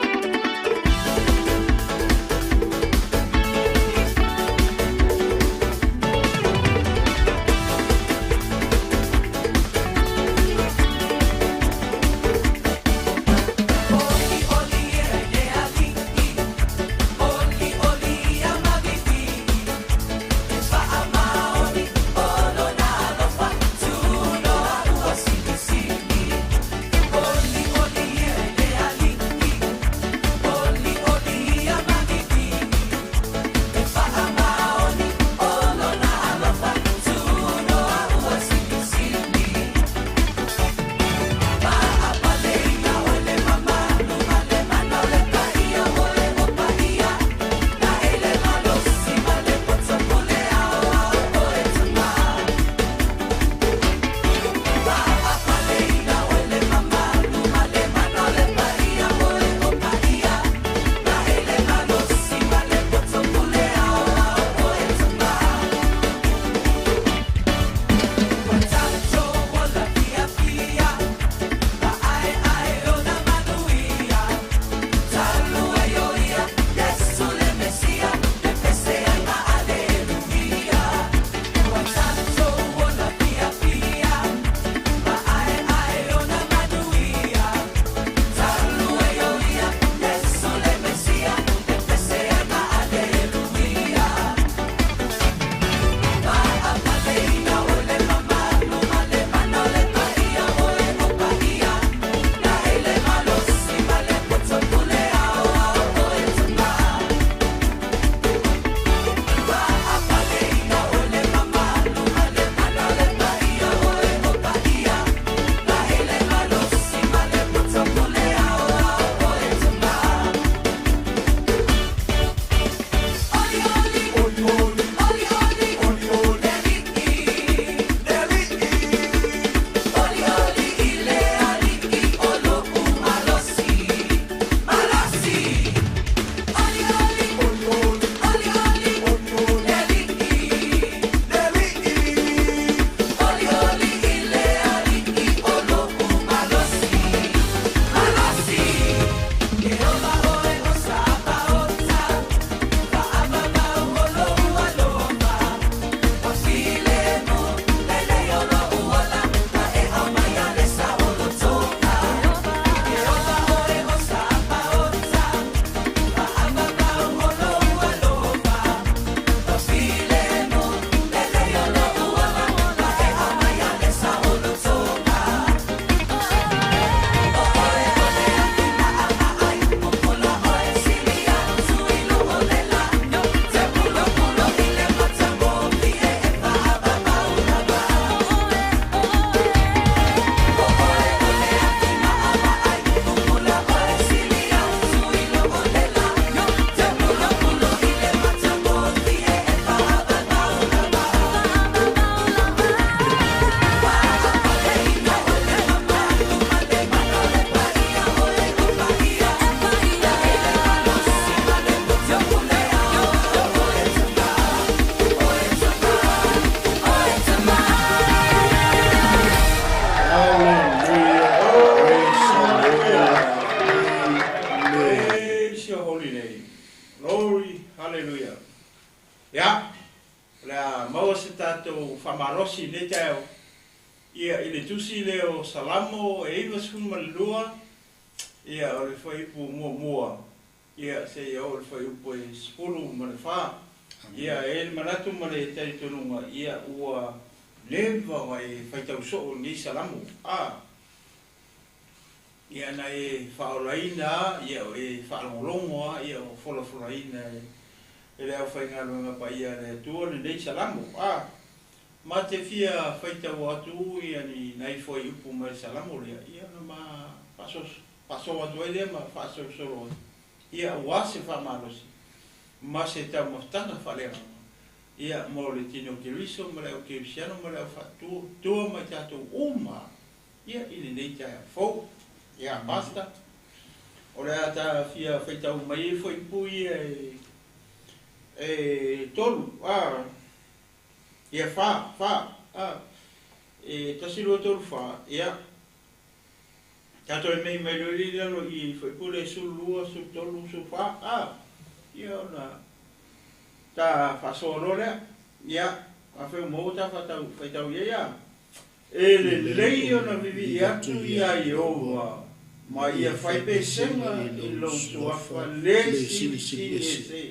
O le a maua se tatou faamalosi i lenei taeao, ia, i le Tusi lea o Salamo e 92, ia, o le fuaiupu muamua, ia, seia oo i le fuaiupu e 14. Ia, e i ai le manatu ma le talitonuga, ia, ua leva ona e faitau soo i lenei Salamo, a. Ia, na e faaolaina lava, ia, o e faalogologo lava, ia, o folafolaina e le aufaigaluega paia a le Atua lenei Salamo, a. Ma te fia faitau atu ia ni nai fuaiupu mai le Salamo lea, ia ona ma faasoa atu ai lea ma faasolosolo ai, ia aua se faamalosi ma se taumafataga faaleagaga, ia mo le tino Keriso ma le au Kerisiano ma le au faatuatua ma i tatou uma ia i lenei taeao fou. Ia, Pastor, o le a ta fia faitau mai ai fuaiupu ia e tolu, a. Ia, fa, fa, a, e, tasi, lua, tolu, fa, ia. Tatou e mei mai loa i lalo i fuaiupu lea e 12, 13, 14, a, ia ona ta faasoa loa lea. Ia, afai ua maua ta faatau, faitau i ai, a. E lelei ona vivii atu iā Ieova ma ia fai pesega i lou suafa le silisili ese.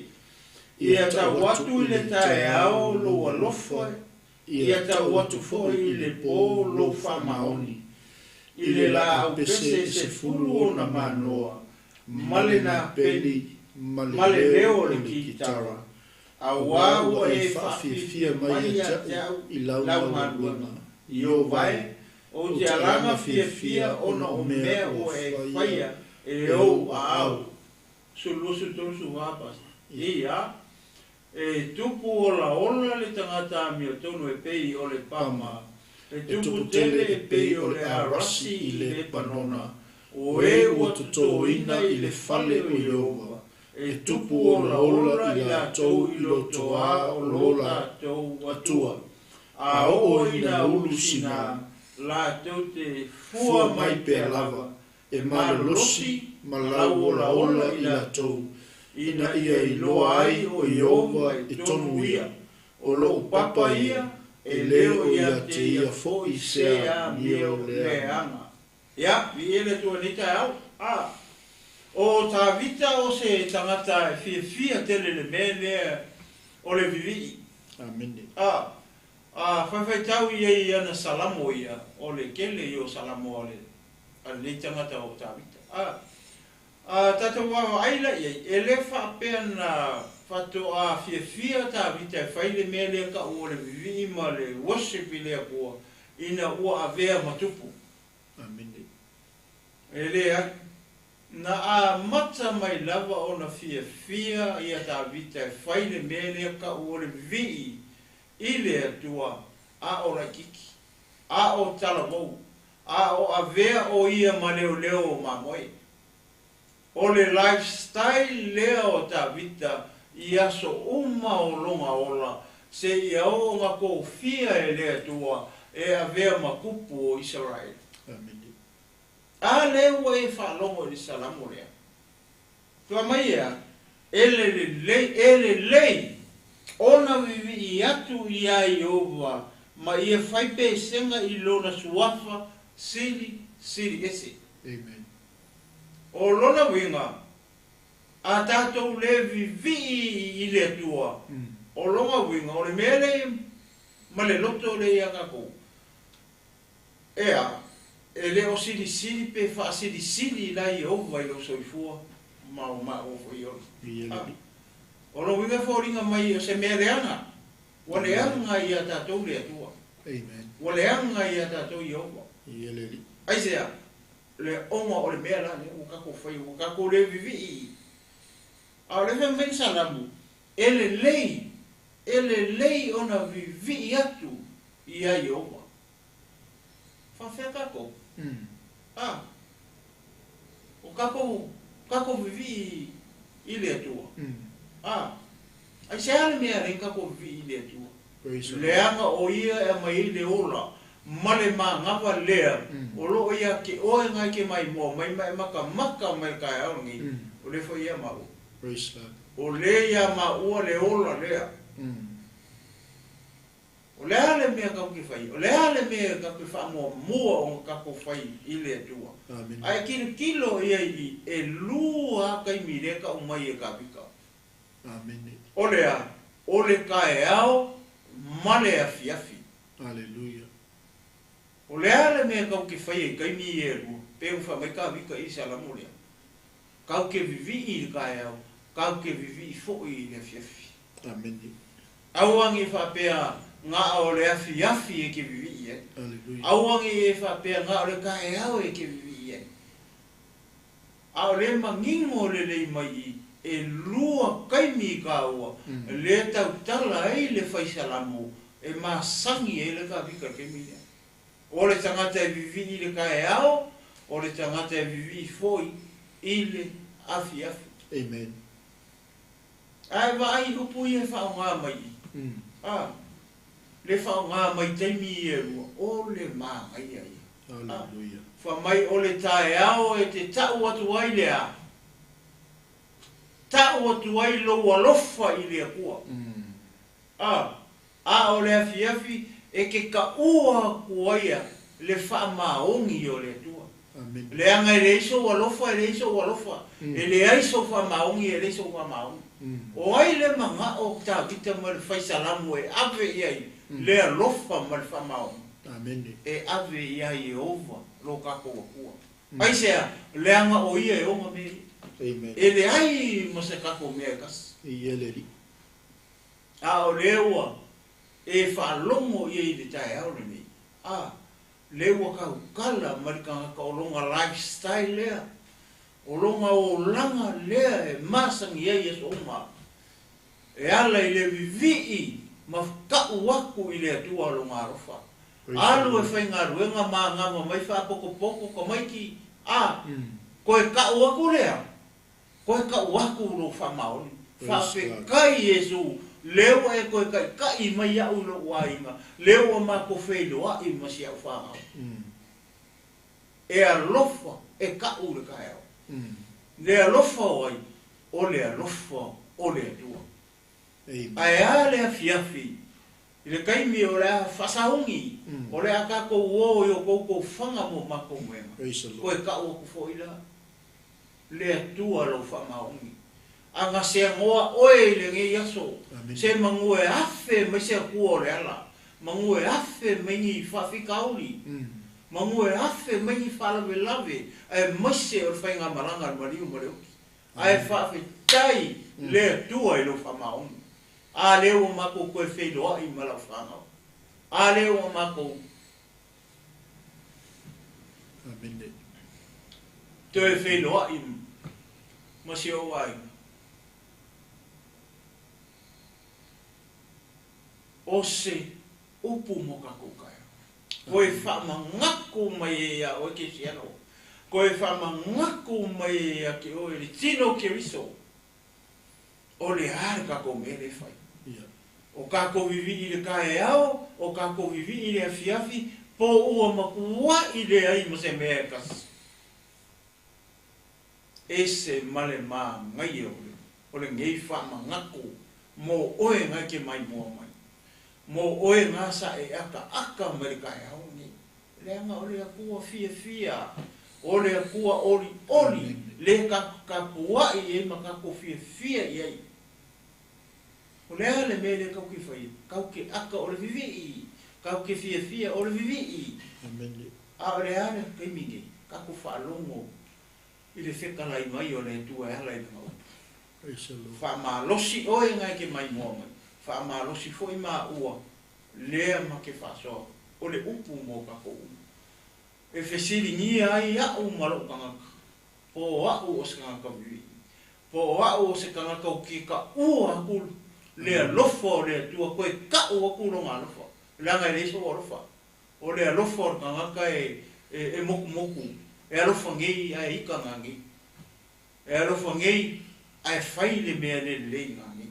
Ia tau atu i le taeao lou alofa, ia tau atu foi i le pō lou faamaoni. I le laau pese e sefulu ona manoa, ma le napeli, ma le leo o le kitara, auā ua e faafiafia mai ia te au i lau galuega. Ieova e, ou te alaga fiafia ona o mea ua e faia e ou aao. 12, 13, 14 pasi. Ia, e tupu olaola le tagata amiotonu e pei o le pama, e tupu tele e pei o le arasi i Lepanona, o e ua totoina i le fale o Ieova, e tupu olaola i latou i lotoā o lo latou Atua, a oo ina ulu sina, latou te fua mai pea lava, e malolosi ma lauolaola i latou, ina ia iloa ai o Ieova e tonu ia, o lou papa ia, e le o ia te ia foi se amio leaga. Ia, viia le Atua i lenei taeao. A, o Tavita o se tagata e fiafia tele i le mea lea o le vivii. Amene. A, a faifaitāu i ai i ana salamo ia, o le kele ia o salamo a le a lenei tagata o Tavita. A, a tatou vaavaai la i ai, e le faapea na faatoa fiafia Tavita e fai le mea lea kau o le vivii ma le worship i le Atua ina ua avea ma tupu. Amene. E leai. Na amata mai lava ona fiafia ia Tavita e fai le mea lea kau o le vivii i le Atua a o laititi, a o talavou, a o avea o ia ma leoleo o mamoe. O le lifestyle lea o Tavita i aso uma o lona ola seia oo na tofia e le Atua e avea ma tupu o Isaraele. Amene. A lea ua e faalogo i le Salamo lea? Fai mai e a? E le lelei, e lelei ona vivii atu iā Ieova ma ia fai pesega i lona suafa sili sili ese. Amen. O lona uiga, a tatou le vivii i le Atua, o lona uiga o le mea lea ma le loto lea ia tatou, Ea, e le o silisili pe faasilisili la Ieova i lou soifua ma o maua foi ola. A, o lou uiga e foliga mai o se mea leaga, ua leaga ia tatou le Atua. Amen. Ua leaga ia tatou Ieova. Aisea? Le oga o le mea la lea ua tatou faia, ua tatou le vivii. A o lea fai mai le Salamu, e lelei, e lelei ona vivii atu ia Ieova. Faafefea tatou? A, o tatou, tatou vivii i le Atua. A, aisea le mea e ala ai ona tatou vivii i le Atua? Leaga o Ia e aumai ai le ola ma le manava lea o lo o ia te oe na e te maimoa mai ma e matamata mai i le taeao lenei, o lea foi ia maua. O lea ia maua le ola lea. mea tatou te faia? O le a le mea tatou te faamuamua ona tatou fai i le Atua? Ae tilotilo i ai i i, e lua lava taimi lea e tau mai e Tavita. O le a? O le taeao ma le afiafi. Aleluia. O le a le mea tatou te faia i taimi ia e lua? Pei ona fai mai Tavita i le Salamo lea, Tatou te vivii i le taeao, tatou te vivii foi i le afiafi. Amene. Aua ne i faapea na o le afiafi e te vivii ai. Aleluia. Aua ne i e faapea na o le taeao e te vivii ai. A o le manino lelei mai i e lua taimi taua lea tautala ai le fai Salamo e masani ai le Tavita i le taimi lea. O le tagata e vivii i le taeao, o le tagata e vivii foi i le afiafi. Amen. Ae vaai i upu ia e faaaoga mai i. A, le faaaoga mai taimi ia e lua, o le manaia ia. Aleluia. Fai mai o le taeao e te ta'u atu ai le a? Ta'u atu ai lou alofa i le Atua. A, a o le afiafi e te ta'ua atu ai a le faamaoni o le Atua. Amen. Leaga e leai sou alofa, e leai sou alofa. E leai sou faamaoni, e leai sou faamaoni. O ai le mana'o Tavita ma le fai Salamo e ave i ai le alofa ma le faamaoni? Amen. E ave ia Ieova lo tatou Atua. Aisea? Leaga o ia e ona mea ia. Amen. E leai ma se tatou mea e tasi. I ele alii. A o lea ua e faalogo ia i le taeao lenei. A, lea ua tautala mai le tagata o lona lifestyle lea, o lona olaga lea e masani ai i aso uma, e ala i le vivii ma ta'u atu i le Atua o lona alofa. Alu e faigaluega magava mai faapotopoto tamaiti, a, toe ta'u atu lea, toe ta'u atu lou faamaoni. Faafetai Iesu, lea ua e toe ta'ita'i mai a'u i lo'u aiga, lea ua matou feiloa'i ma si a'u fanau. E alofa e ta'u le taeao. Le alofa o ai? O le alofa o le Atua. Amen. Ae a le afiafi i le taimi o le a faasauni, o le a tatou o i o koukou faga mo matou moega. Praise the Lord. Toe ta'u atu foi la le Atua lou faamaoni. A gaseagoa oe i lenei aso, Amen. se manu e afe mai se Atua o le ala, manu e afe mai ni faafitauli, manu e afe mai ni faalavelave, aemaise o le faigamalaga a le maliu ma le oti. Ae faafetai le Atua i lou faamaoni. A lea ua matou toe feiloa'i ma lau fanau. A lea ua matou Amen. toe feiloa'i ma si ou aiga. O se upu mo tatou taeao. Koe faamagako mai e iā oe Kerisiano. Koe faamagako mai e ia te oe le tino o Keriso. O le a le tatou mea lea e fai? O tatou vivii i le taeao, o tatou vivii i le afiafi, po ua matua'i leai ma se mea e tasi. Ese ma le manaia o lenei faamagako mo oe na e te maimoa mai. Mo oe na sa e akaaka mai le taeao lenei. Leaga o le Atua fiafia, o le Atua olioli, le tapua'i i ai ma tatou fiafia i ai. O le a le mea lea tatou te faia? Tatou te aka o le vivii, tatou te fiafia o le vivii. Amen. A o le a le taimi nei, tatou faalogo i le fetalai mai o le Atua e ala i lana upu. Praise the Lord. Faamalosi oe na e te maimoa mai, faamalosi foi maua lea ma te faasoa o le upu mo tatou uma. E fesiligia ai a'u ma lo'u tagata, po o a'u o se tagata vivii, po o a'u o se tagata o ke ta'ua atu le alofa o le Atua, toe ta'u atu lona alofa, leaga e leai sou alofa. O le alofa o le tagata e mokumoku, e alofa nei ae ika gagei. E alofa nei ae fai le mea le lelei gagei.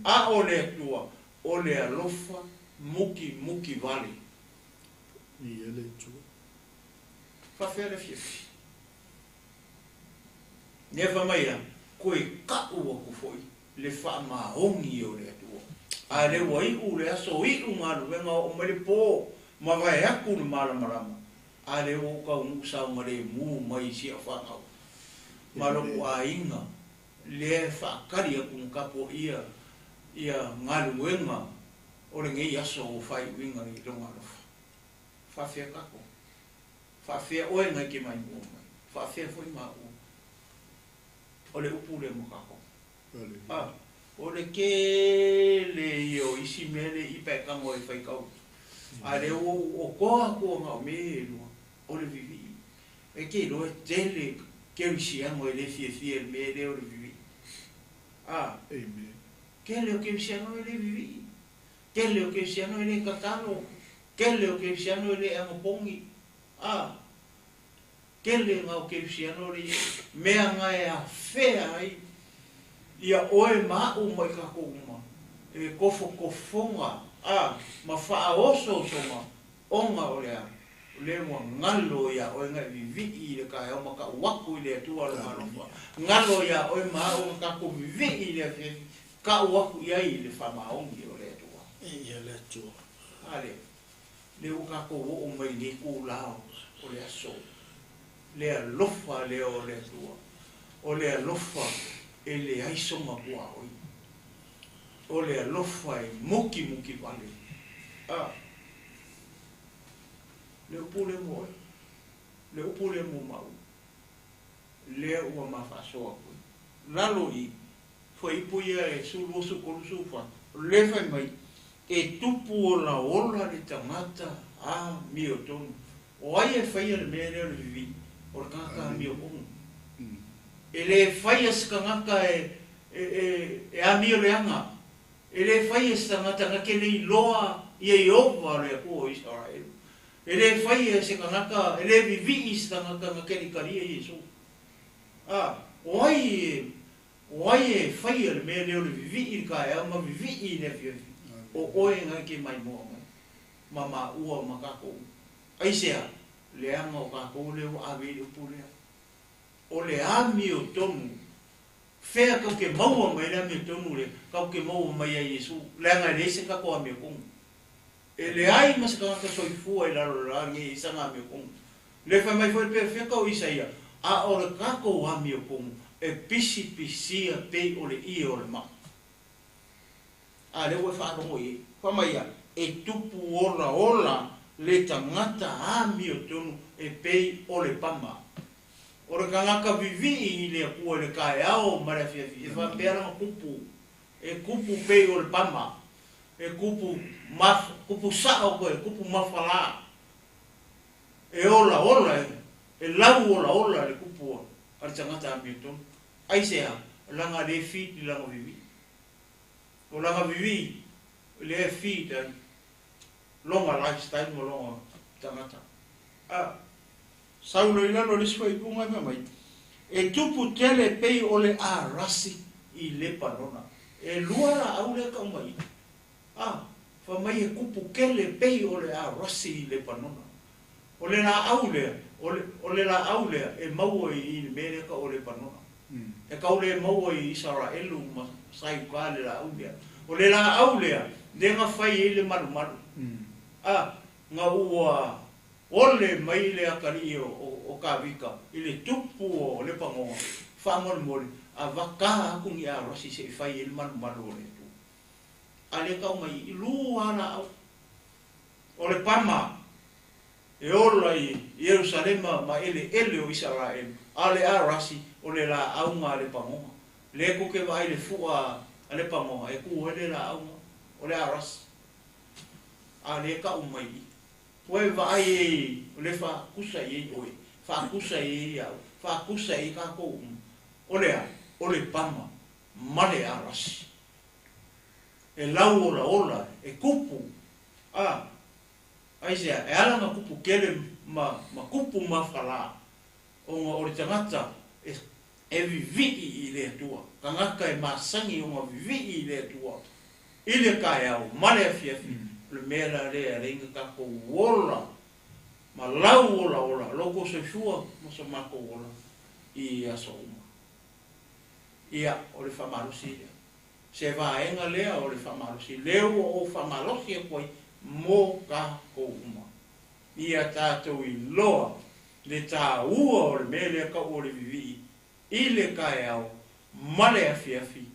A o le Atua, o le alofa muki muki vale. I ele Atua. Faafefea le afiafi? Lea fai mai a, koe ka'u atu foi le faamaoni o le Atua. A lea ua iʻu le aso iʻu galuega oo mai le pō ma vae aku le malamalama, a lea ua ou taunuu saogalēmū mai i si au fanau ma loʻu aiga lea e faatali atu ma tapuaia ia galuega o lenei aso ua faaiuina i lona alofa. Faafea tatou? Faafea oe na e te maimoa mai? Faafea foi maua? O le upu lea mo tatou. A, o le tele ia o isi mea le i paetago e faitau, a lea ua ou otoa atu ona o mea ia e lua, o le vivii. E te iloa e tele kerisiano e le fiafia i le mea lea o le vivii. A, Amen. tele o kerisiano e le vivii, tele o kerisiano e le tatalo, tele o kerisiano e le anapogi. A, tele na o kerisiano le i ai, mea na e afea ai ia oe ma aʻu ma i tatou uma, e tofotofoga a ma faaosoosoga ona o le a? O lea ua galo iā oe na e vivii i le taeao ma taʻu atu i le Atua lona alofa, galo iā oe ma aʻu na tatou vivii i le afiafi, taʻu atu i ai i le faamaoni o le Atua. Viia le Atua. A lea, lea ua tatou oo mai i lenei itulā o le aso, le alofa lea o le Atua, o le alofa e leai sona tuaoi, o le alofa e mukimuki vale. A, le upu lea mo oe, le upu lea mo maua, lea ua ma faasoa atu ai. Lalo i fuaiupu ia e 12, 13, 14, o lea e fai mai, e tupu olaola le tagata amiotonu. O ai e faia le mea lea o le vivii? O le tagata amiotonu. E lē faia se tagata e e amioleaga, e lē faia se tagata na te le iloa ia Ieova o le Atua o Isaraelu, e lē faia e se tagata, e lē vivii se tagata na te le i talia Iesu. A, o ai e o ai e faia le mea lea o le vivii i le taeao ma vivii i le afiafi? O oe na e te maimoa mai ma maua ma tatou uma. Aisea? Leaga o tatou lea ua ave i le upu lea. O le amiotonu, fea tou te maua mai ai le amiotonu lea? Tatou te maua mai ia Iesu, leaga e leai se tatou amiotonu. E leai ma se tagata soifua i lalo o le la lenei e i ai sana amiotonu. Le fai mai foi le perofeta o Isaia, A o le tatou amiotonu e pisipisia pei o le ie o le maa. A lea ua e faalogo i ai. Fai mai ia, E tupu olaola le tagata amiotonu e pei o le pama. O le tagata vivii i le Atua i le taeao ma le afiafi, e faapea lana kupu, e kupu pei o le pama, e kupu maf, kupu sao koe, kupu mafalā, e olaola, e lau olaola le kupu a le tagata amiotonu. Aisea? Leaga le feed i lana vivii. O lana vivii, lea e feed ai lona lifestyle ma lona tagata. A sau loa i lalo o le isi faaipuga e fai mai, E tupu tele pei o le arasi i Lepanona. E lua laau lea e tau mai i. A, fai mai e kupu tele pei o le arasi i Lepanona. O le laau lea, o le, o le laau lea e maua i i le mea lea e tau o Lepanona. E tau le maua i Isaraelu ma Saiuka le laau lea. O le laau lea, lea na fai ai le malumalu. A, na ua ole mai le atalii o Tavita i le tupu o Lepanona, faamolemole, avata atu ni arasi se i fai ai le malumalu o le Atua. A lea tau mai i i, lua laau. O le pama e ola i Ierusalema ma eleele o Isaraelu, a o le arasi o le laauga a Lepanona. Lea tou te vaai i le fua a Lepanona e tu ai le laauga, o le arasi. A lea tau mai i i. Ua e vaai ai, o lea e faatusa i ai oe, faatusa i ai au, faatusa i ai tatou uma. O le a? O le pama ma le arasi. E lau olaola, e kupu. A, aisea, e ala ona kupu tele ma, ma kupu mafalā, ona o le tagata e, e vivii i le Atua, tagata e masani ona vivii i le Atua i le taeao ma le afiafi, o le mea la lea e ala ai ona tatou ola ma lau olaola lo outou soifua ma so matou ola i aso uma. Ia, o le faamalosi lea. Se vaega lea o le faamalosi lea ua ou faamalosi atu ai mo tatou uma. Ia tatou iloa le taua o le mea lea tau o le vivii i le taeao ma le afiafi e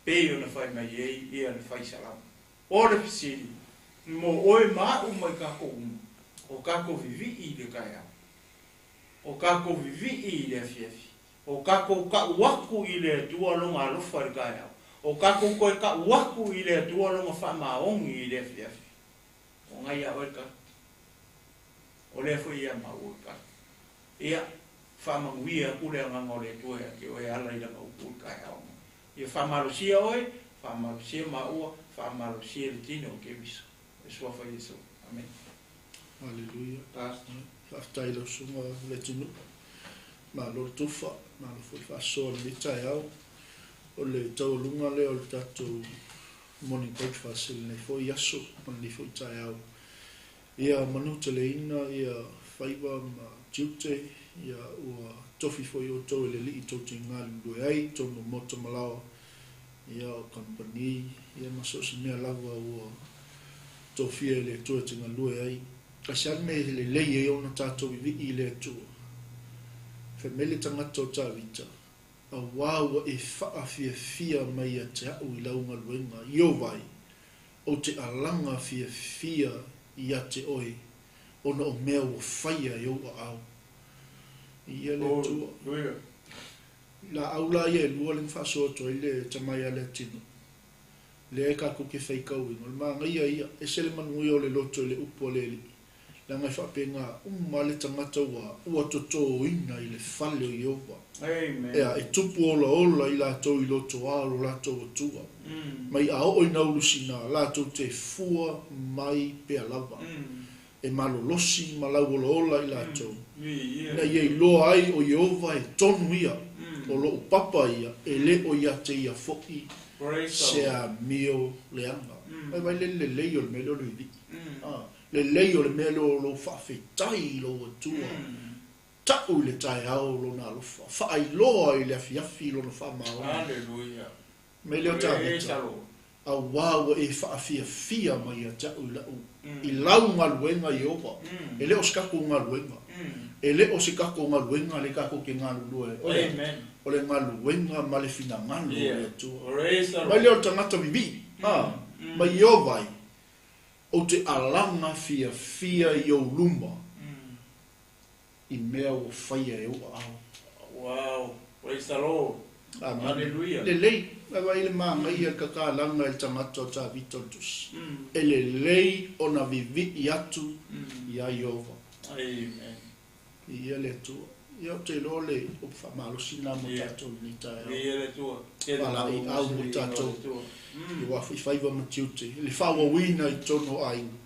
pei ona fai mai ai ia le fai salamo. O le fesili, mo oe ma a'u ma i tatou uma, o tatou vivii i le taeao? O tatou vivii i le afiafi? O tatou ta'u atu i le Atua Lona alofa i le taeao? O tatou toe ta'u atu i le Atua Lona faamaoni i le afiafi? O na ia oe le tali. O lea foi ia maua le tali. Ia, faamanuia atu le Agaga o le Atua ia te oe e ala i Lana upu i le taeao nei. Ia faamalosia oe, faamalosia maua, faamalosia le tino o Keriso. I le Suafa o Iesu. Amene. Aleluia. Faafetai i lau Susuga Leatinuu. Malo le tufa, malo foi le faasoa i lenei taeao. O le taualuga lea o le tatou morning breakfast i lenei foi aso ma lenei foi taeao. Ia manuteleina ia faiva ma tiute, ia ua tofi foi outou e le Alii tou te galulue ai i totonu o maota ma laoa, ia o kamupani, ia ma so o se mea lava ua tofia e le Atua e te galue ai. Aisea le mea e lelei ai ona tatou vivii i le Atua? Fai mai le tagata o Tavita, Auā ua e faafiafia mai ia te a'u i lau galuega, Ieova e, ou te alaga fiafia ia te oe, ona o mea ua faia e ou aao. Ia le Atua. Laau la ia e lua le na faasoa atu ai le tamai a le atino. Lea e kakou ke faitauina, o le manaia ia, ese le manuia o le loto i le upu a le Alii, leaga e faapena uma lava le tagata ua ua totoina i le fale o Ieova. Ea, e tupu olaola i latou i lotoa o lo latou Atua, mai a oo ina ulusina, latou te fua mai pea lava. E malolosi ma lauolaola i latou, ina ia iloa ai o Ieova e tonu ia, o loʻu papa ia, e le o ia te ia foʻi se amio leaga. Vaivai le lelei o le mea lea o le vivii. Lelei o le mea lea o lou faafetai i lou Atua. Ta'u i le taeao Lona alofa, faailoa i le afiafi Lona faamaoni. Mai lea o Tavita, Auā ua e faafiafia mai ia te a'u i la'u, i lau galuega Ieova. E le o se tatou galuega. E le o se tatou galuega lea tatou te galulue ai. O le a? O le galuega ma le finagalo o le Atua. Mai lea o le tagata vivii, a, mai Ieova ai, Ou te alaga fiafia i ou luma i mea ua faia e ou aao. Wow, praise the Lord. Amen. Hallelujah. Lelei, vaai le manaia le kakalaga i le tagata o Tavita o le Tusi. E lelei ona vivii atu iā Ieova. Amen. Viia le Atua. Ia ou te iloa o le upu faamalosi lena mo tatou i lenei taeao. Viia le Atua. Tele Faalaeiau mo tatou aua foi faiva ma tiute i le faaauauina i totonu o aiga.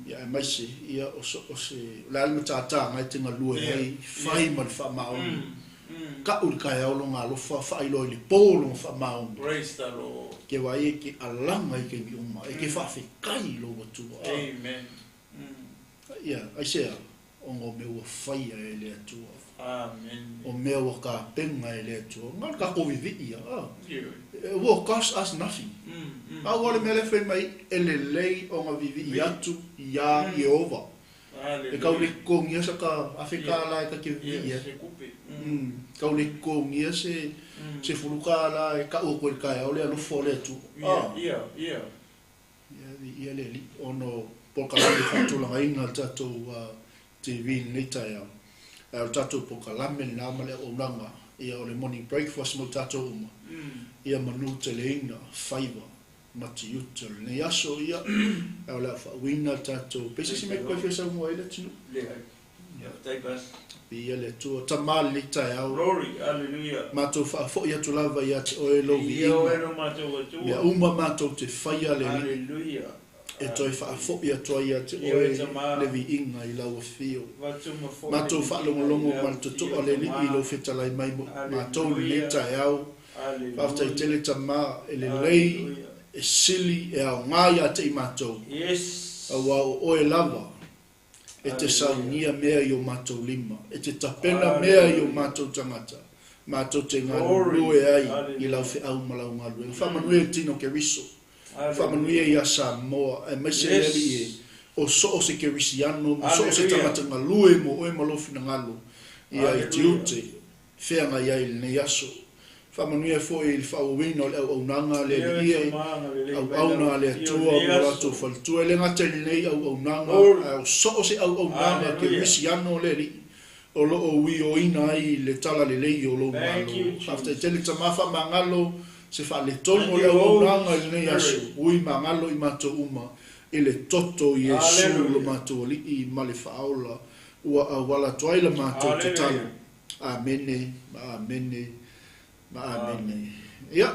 Ia aemaise ia o so o se o le a le matata e te galue ai fai ma le faamaoni. Ka'u i le taeao lona alofa, faailoa i le pō lona faamaoni. Praise the Lord. Ke vaai e ke alaga i taimi uma, e ke faafetai i lou Atua. Amen. Ia, aisea? Ona o mea ua faia e le Atua. Amen. O mea ua tapena e le Atua. Na o le tatou vivii ia. A. Ioe. It will cost us nothing. Pau lava le mea lea e fai mai, e lelei ona vivii atu iā Ieova. E kau le totogia sa ka afe kālā e ta te vivii ai. Se kupe. Kau le totogia se 10 kālā e ka'u atu ai i le taeao le alofa o le Atua. Ia, ia, ia. Ia, viia le Alii, ona o polokalame faatulagaina a le tatou TV i lenei taeao. Ae o le tatou polokalame lena ma le auaunaga, ia o le morning breakfast mo i tatou uma, ia manuteleina faiva ma tiute o lenei aso, ia, ae o le a faauiina le tatou, pe se isi mea e toe fia saunoa ai le atunuu? Leai. Faafetai Pastor. Viia le Atua. Tama lenei taeao. Glory, hallelujah. Matou faafoi atu lava ia te Oe lou Viia Oe viiga. lo matou Atua. Mea uma matou te faia le Alii Hallelujah. e toe faafoi atu ai ia te Ioe Oe Tama. le viiga i lau afio. Vatuma foi le Matou viiga i faalogologo lau ma le afio totoa le Alii i Tama. lou fetalai mai mo matou lenei Hallelujah. taeao. Faafetai Hallelujah. tele Tama e lelei, Hallelujah. e sili, e aoga ia te i matou. Yes. Auā o Oe lava E te saunia mea i o matou lima, e te tapena mea i o matou tagata. Matou te galulue ai i lau feau ma lau galuega. Faamanuia i le tino Keriso. Faamanuia ia Samoa, aemaise le Alii e, o so o se Kerisiano ma so o se tagata galue mo oe ma lou finagalo, ia i tiute feagai ai i lenei aso. Faamanuia foi i le faaauauina o le auaunaga a le Alii e, auauna a le Atua mo latou faletua, e le gata i lenei auaunaga, ae o so o se auaunaga Kerisiano le Alii o lo o uioina ai le talalelei o lou Malo. Faafetai tele tama faamagalo se faaletonu o le auaunaga i lenei aso. Ui magalo i matou uma i le toto o Iesu lo matou Alii ma le Faaola ua auala atu ai la matou tatalo. Amene ma amene ma amene. Ia,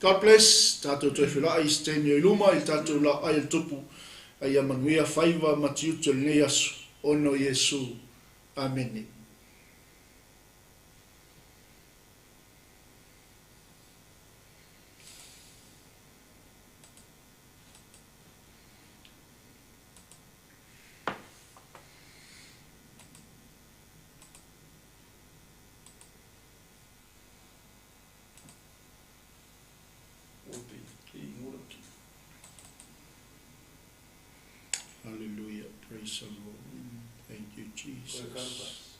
God bless. Tatou toe feiloai i se taimi o i luma i le tatou laoai o le Tupu. A ia manuia faiva ma tiute o lenei aso. Ona o Iesu. Amene. Hallelujah. Praise the Lord. Thank you, Jesus.